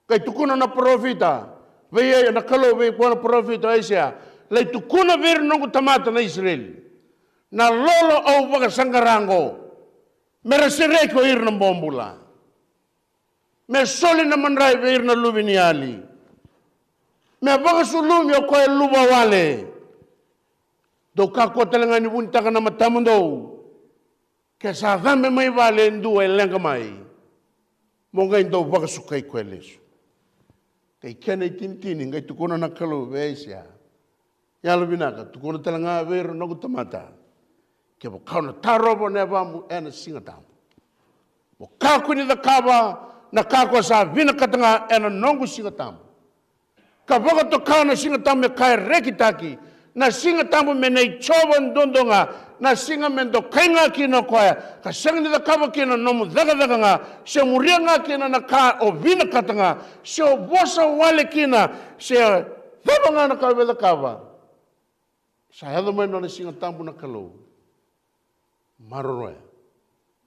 Qai tukuna na parofita, vei na Kalou vei koya na parofita o Aisea, lai tukuna vei ira na noqu tamata na Isireli, na lolo au vakasaqara oqo, me ra sereki o ira na bobula, me soli na madrai vei ira na luve ni yali, me vakasulumi o koya e luvawale. Dou kakua tale ga ni vunitaka na matamudou. Ke sa cabe mai vale e dua e leqa mai, mo qai dau vakasukai koya lesu. Kei kena itinitini, qai tukuna na Kalou vei Aisea, yalovinaka, tukuna tale ga vei ira na noqu tamata, kevaka o na tarova na yavamu ena Siga Tabu, mo kakua ni cakava na ka ko sa vinakata ga ena noqu Siga Tabu, ka vakatoka na Siga Tabu me ka e rekitaki, na Siga Tabu me nei Jiova duadua ga, na siga me dokai ga kina o koya, ka sega ni cakava kina na nomu cakacaka ga, se muria ga kina na ka o vinakata ga, se o vosa wale kina, se cava ga na ka o via cakava. Sa yaco mai na nona Siga Tabu na Kalou. Maroroya,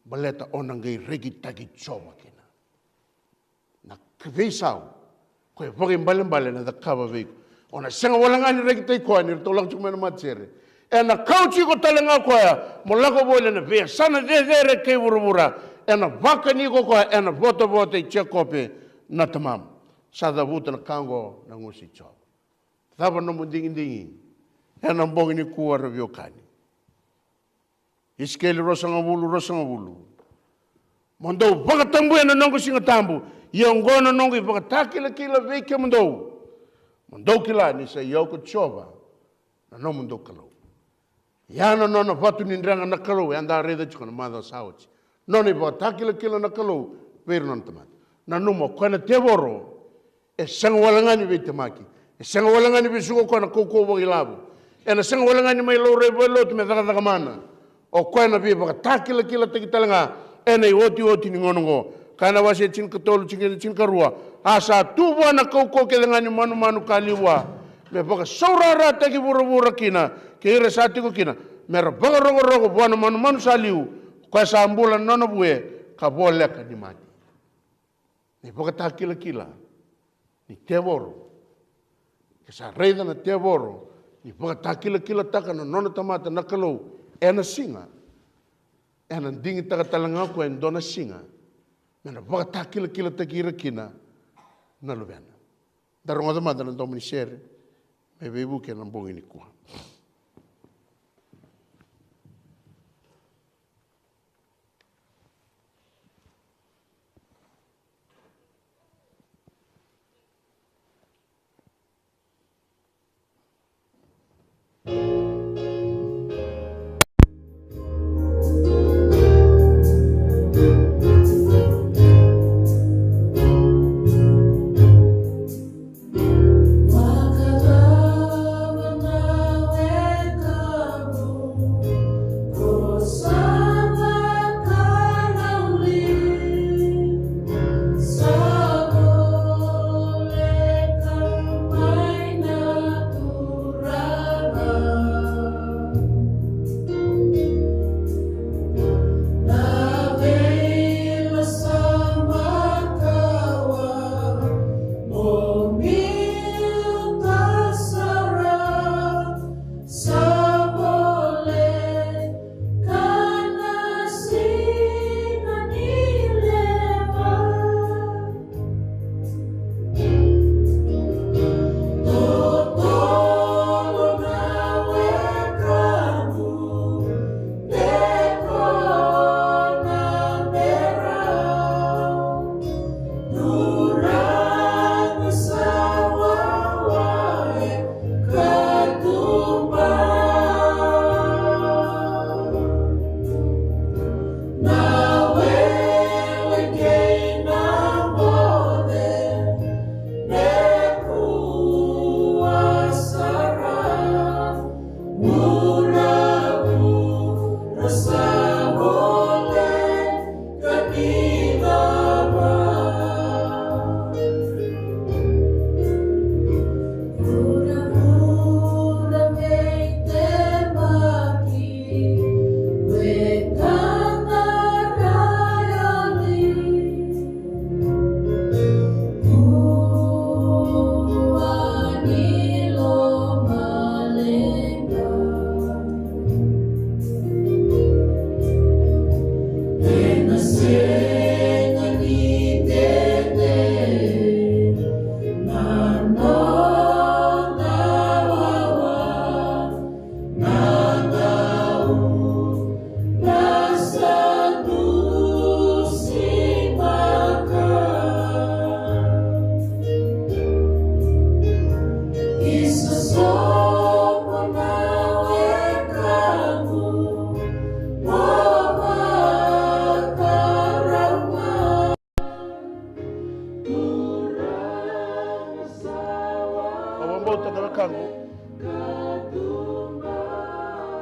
baleta o na qai rekitaki Jiova kina. Na veisau ko e vakaibalebale na cakava vei iko. O na sega wale ga ni rekitaki koya ni ratou lako tiko mai na matasere. Ena kauti iko tale ga o koya mo lako voli ena veiyasana cecere kei vuravura. Ena vakani iko o koya ena votavota i Jekope na tamamu. Sa cavuta na ka oqo na gusu i Jiova. Cava nomu digidigi ena bogi nikua, ra veiwekani? Isikeli ruasagavulu, ruasagavulu. Mo dou vakatabuya na noqu Siga Tabu, ia oqo na noqu ivakatakilakila vei kemudou, mo dou kila ni sa i au ko Jiova na nomudou Kalou. Ia na nona vatu ni drega na Kalou eda a raica tiko na macawa sa oti. Nona ivakatakilakila na Kalou vei ira na nona tamata. Nanuma o koya na tevoro e sega wale ga ni veitemaki, e sega wale ga ni veisuka o koya na kaukauwa vakailavo, ena sega wale ga ni mai laurai valenilotu me cakacaka mana. O koya na veivakatakilakilataki tale ga ena iotioti ni gauna oqo. Kaya na wase tinikatolu, tini, tinikarua: A sa tu vua na kaukauwa kece ga ni manumanu ka liu vua, me vakasaurarataki vuravura kina kei ira sa tiko kina, me ra vakarokoroko vua na manumanu sa liu, o koya sa bula na nona vue ka voleka ni mate. Na ivakatakilakila ni tevoro. Ke sa raica na tevoro ni vakatakilakilataka na nona tamata na Kalou ena siga, ena digitaka tale ga o koya e dua na siga me na vakatakilakilataki ira kina na luvena. Da rogoca mada na domo ni sere me veivuke ena bogi nikua.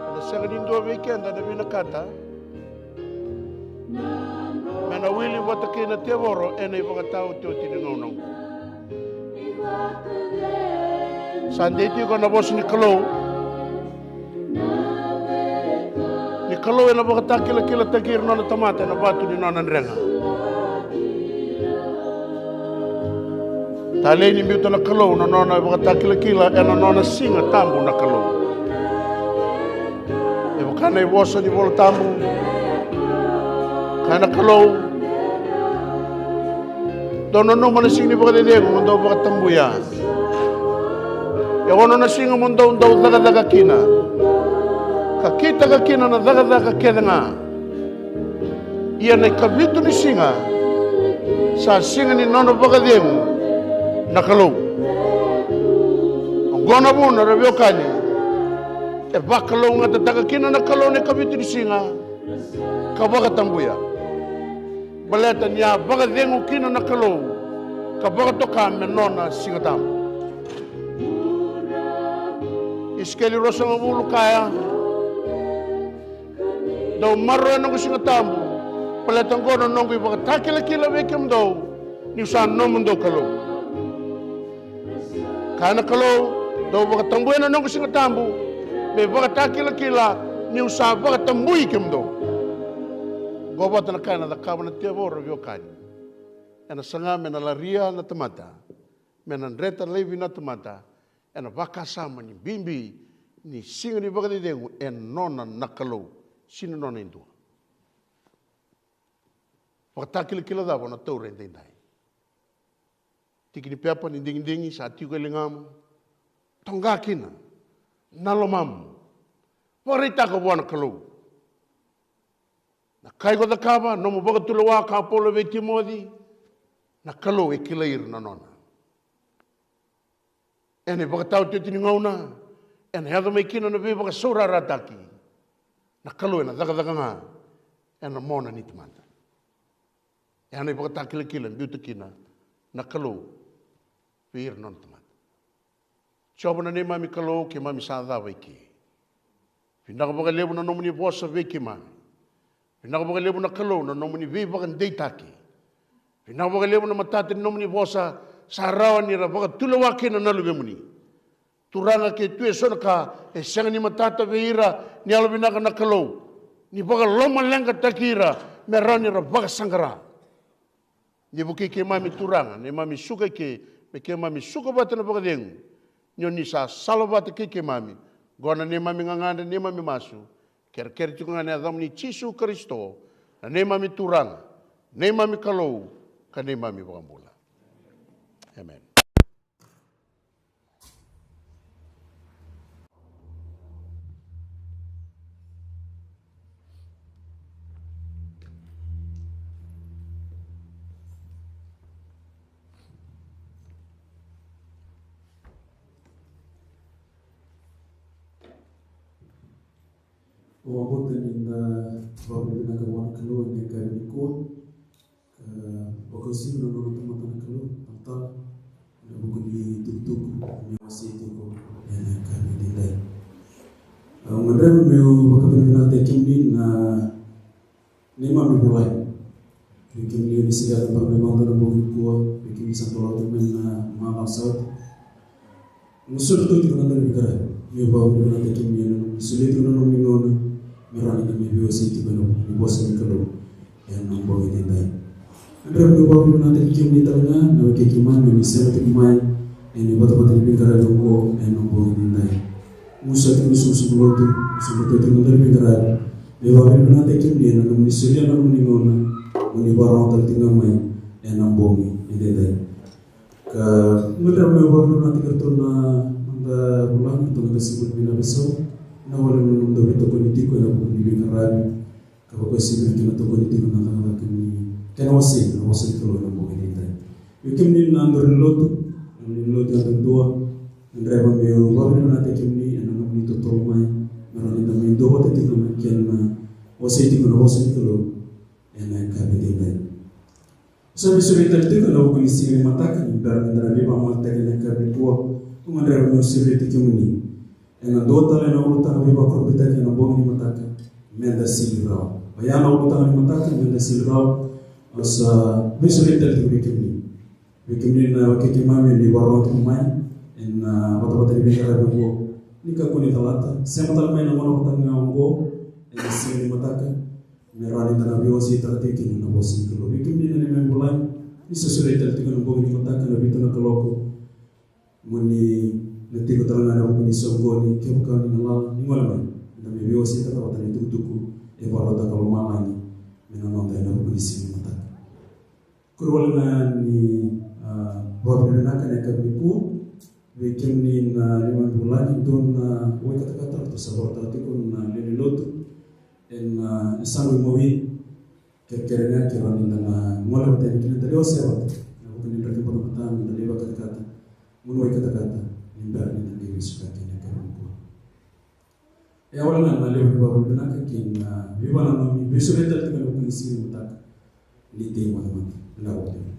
Ena sega ni dua vei keda na vinakata me na wili vata kei na tevoro ena ivakataotioti ni gauna oqo. Sa dei tiko na vosa ni Kalou ni Kalou ena vakatakilakilataki ira na nona tamata ena vatu ni nona drega. Talei ni biuta na Kalou na nona ivakatakilakila ena nona siga tabu na Kalou. E vaka na ivosa ni Vola Tabu, kaya na Kalou, dou nanuma na siga ni vakacecegu mo dou vakatabuya. E ono na siga mo dou dau cakacaka kina, ka kitaka kina na cakacaka kece ga. Ia na ikavitu ni siga sa siga ni nona vakacegu na Kalou. Oqo na vuna, ra veiwekani, e vakalougatataka kina na Kalou na ikavitu ni siga ka vakatabuya. Baleta ni a vakacegu kina na Kalou ka vakatoka me nona siga tabu. Isikeli ruasagavulu kaya, dou maroroya na noqu siga tabu, baleta oqo na noqu ivakatakilakila vei kemudou, niu sa nomudou Kalou. Kaya na Kalou, dou vakatabuya na noqu siga tabu me ivakatakilakila, niu sa vakatabui kemudou. Oqo vata na ka ena cakava na tevoro, veiwekani. Ena saga me na laria na tamata, me na dreta laivi na tamata ena vakasama ni bibi ni siga ni vakacecegu e nona na Kalou, sega ni nona e dua. Vakatakilakila cava o na taura edaidai? Tiki ni pepa ni digidigi sa tiko e ligamu. Toqa kina na lomamu. Vakaraitaka vua na Kalou. Na ka iko cakava, nomu vakatulewa, kaya o Paula vei Timoci, na Kalou e kilai ira na nona. Ena ivakataotioti ni gauna ena yaco mai kina na veivakasaurarataki, na Kalou ena cakacaka ga ena mona ni tamata. Ena ivakatakilakila e biuta kina na Kalou vei ira na nona tamata. Jiova na neimami Kalou, keimami sa cava i ke. Vinaka vakalevu na nomuni vosa vei keimami. Vinaka vakalevu na Kalou na nomuni veivakadeitaki. Vinaka vakalevu na matata ni nomuni vosa, sa rawa ni ra vakatulewa kina na luvemuni. Turaga, ke tu eso na ka e sega ni matata vei ira, ni yalovinaka na Kalou, ni vakalomaleqataki ira me rawa ni ra vakasaqara. Ni vukei keimami Turaga, neimami suka i ke, me keimami suka vata na vakacegu. Ni o ni sa sala vata kei keimami. Oqo na neimami gagadre, neimami masu, kerekere tiko ga ena yacamuni Jisu Karisito, na neimami Turaga, neimami Kalou, ka neimami Vakabula. Emeni. Au vakabauta ni da vakavinavinaka vua na Kalou ena yakavi nikua. Ka vakauasivi na nona tamata na Kalou, talatala, ena vuku ni tukutuku me wasei tiko ena yakavi edaidai. Au gadreva meu vakavinavinakataki kemuni na neimami vulagi. Vei kemuni o ni sega ni yaco tale mai mada ena bogi nikua, vei kemuni sa dolavi tiko mai na macawa sa oti. Au soli tiko na dua na veiqaravi meu vakavinavinakataki kemuni ena nomuni solia tiko na nomuni gauna me rawa ni da mai veiwasei tiko ena vuku ni vosa ni Kalou ena bogi edaidai. Au gadreva meu vakavinavinakataki kemuni tale ga na wekai keimami o ni sema tiko mai ena ivatavata ni veiqaravi oqo ena bogi edaidai. Gusu tiko na soqosoqo lotu, soqo tiko na dua na veiqaravi meu vakavinavinakataki kemuni ena nomuni solia na nomuni gauna mo ni vakarorogo tale tiko ga mai ena bogi edaidai. Ka au gadreva meu vakavinavinakataki iratou na noda vulagi, iratou na qasenivuli mai Navesau, vinaka vakalevu na nomudou veitokoni tiko ena vuku ni veiqaravi, ka vakauasivi na kena tokoni tiko na cakacaka ni kena wasei na vosa ni Kalou ena bogi edaidai. Vei kemuni na dau ni lotu, na dau ni lotu yadudua, au gadreva meu vakavinavinakataki kemuni ena nomuni totolo mai me rawa ni da mai duavata tiko ena kena wasei tiko na vosa ni Kalou ena yakavi edaidai. Sa veisureti tale tiko ena vuku ni siga ni mataka, ni bera meda na veivakamalumalumutaki ena yakavi nikua. Au gadreva meu sureti kemuni ena dua tale na ulutaga veivakurabuitaki ena bogi ni mataka, meda sili rawa. Oya na ulutaga ni mataka, meda sili rawa. Au sa veisureti tale tiko vei kemuni. Vei kemuni na wekai keimami ni vakarorogo tiko mai ena vatavata ni veiqaravi oqo, ni kakua ni calata, sema tale mai na gauna vata ga oqo ena siga ni mataka, me rawa ni da na veiwaseitaka tiko kina na vosa ni Kalou. Vei kemuni na neimami vulagi, ni sa sureti tale tiko ena bogi ni mataka ena vitu na kaloko, mo ni na tiko tale ga ena vuku ni soqoni, kevaka ni na lala, ni gole mai, da mai veiwaseitaka vata na itukutuku e vakarautaka lomalagi me na noda ena vuku ni siga ni mataka. Kuri wale ga ni, a, vakavinavinaka ena yakavi nikua vei kemuni na neimami vulagi, dua na wai katakata ratou sa vakarautaka tiko na lewe ni lotu ena, a, yasaqu imawi. Kerekere ga ke rawa ni da na gole vata yani kina, da lai wasea vata ena vuku ni draki batabata, me da lai vakatakata. Mo ni wai katakata ni bera ni da qai veisukaki ena yakavi nikua. E a wale ga na levu ni vakavinavinaka kei na veivakananumi, veisureti tale tiko ena vuku ni siga ni mataka. Ni tei matamata. Vinaka vakalevu.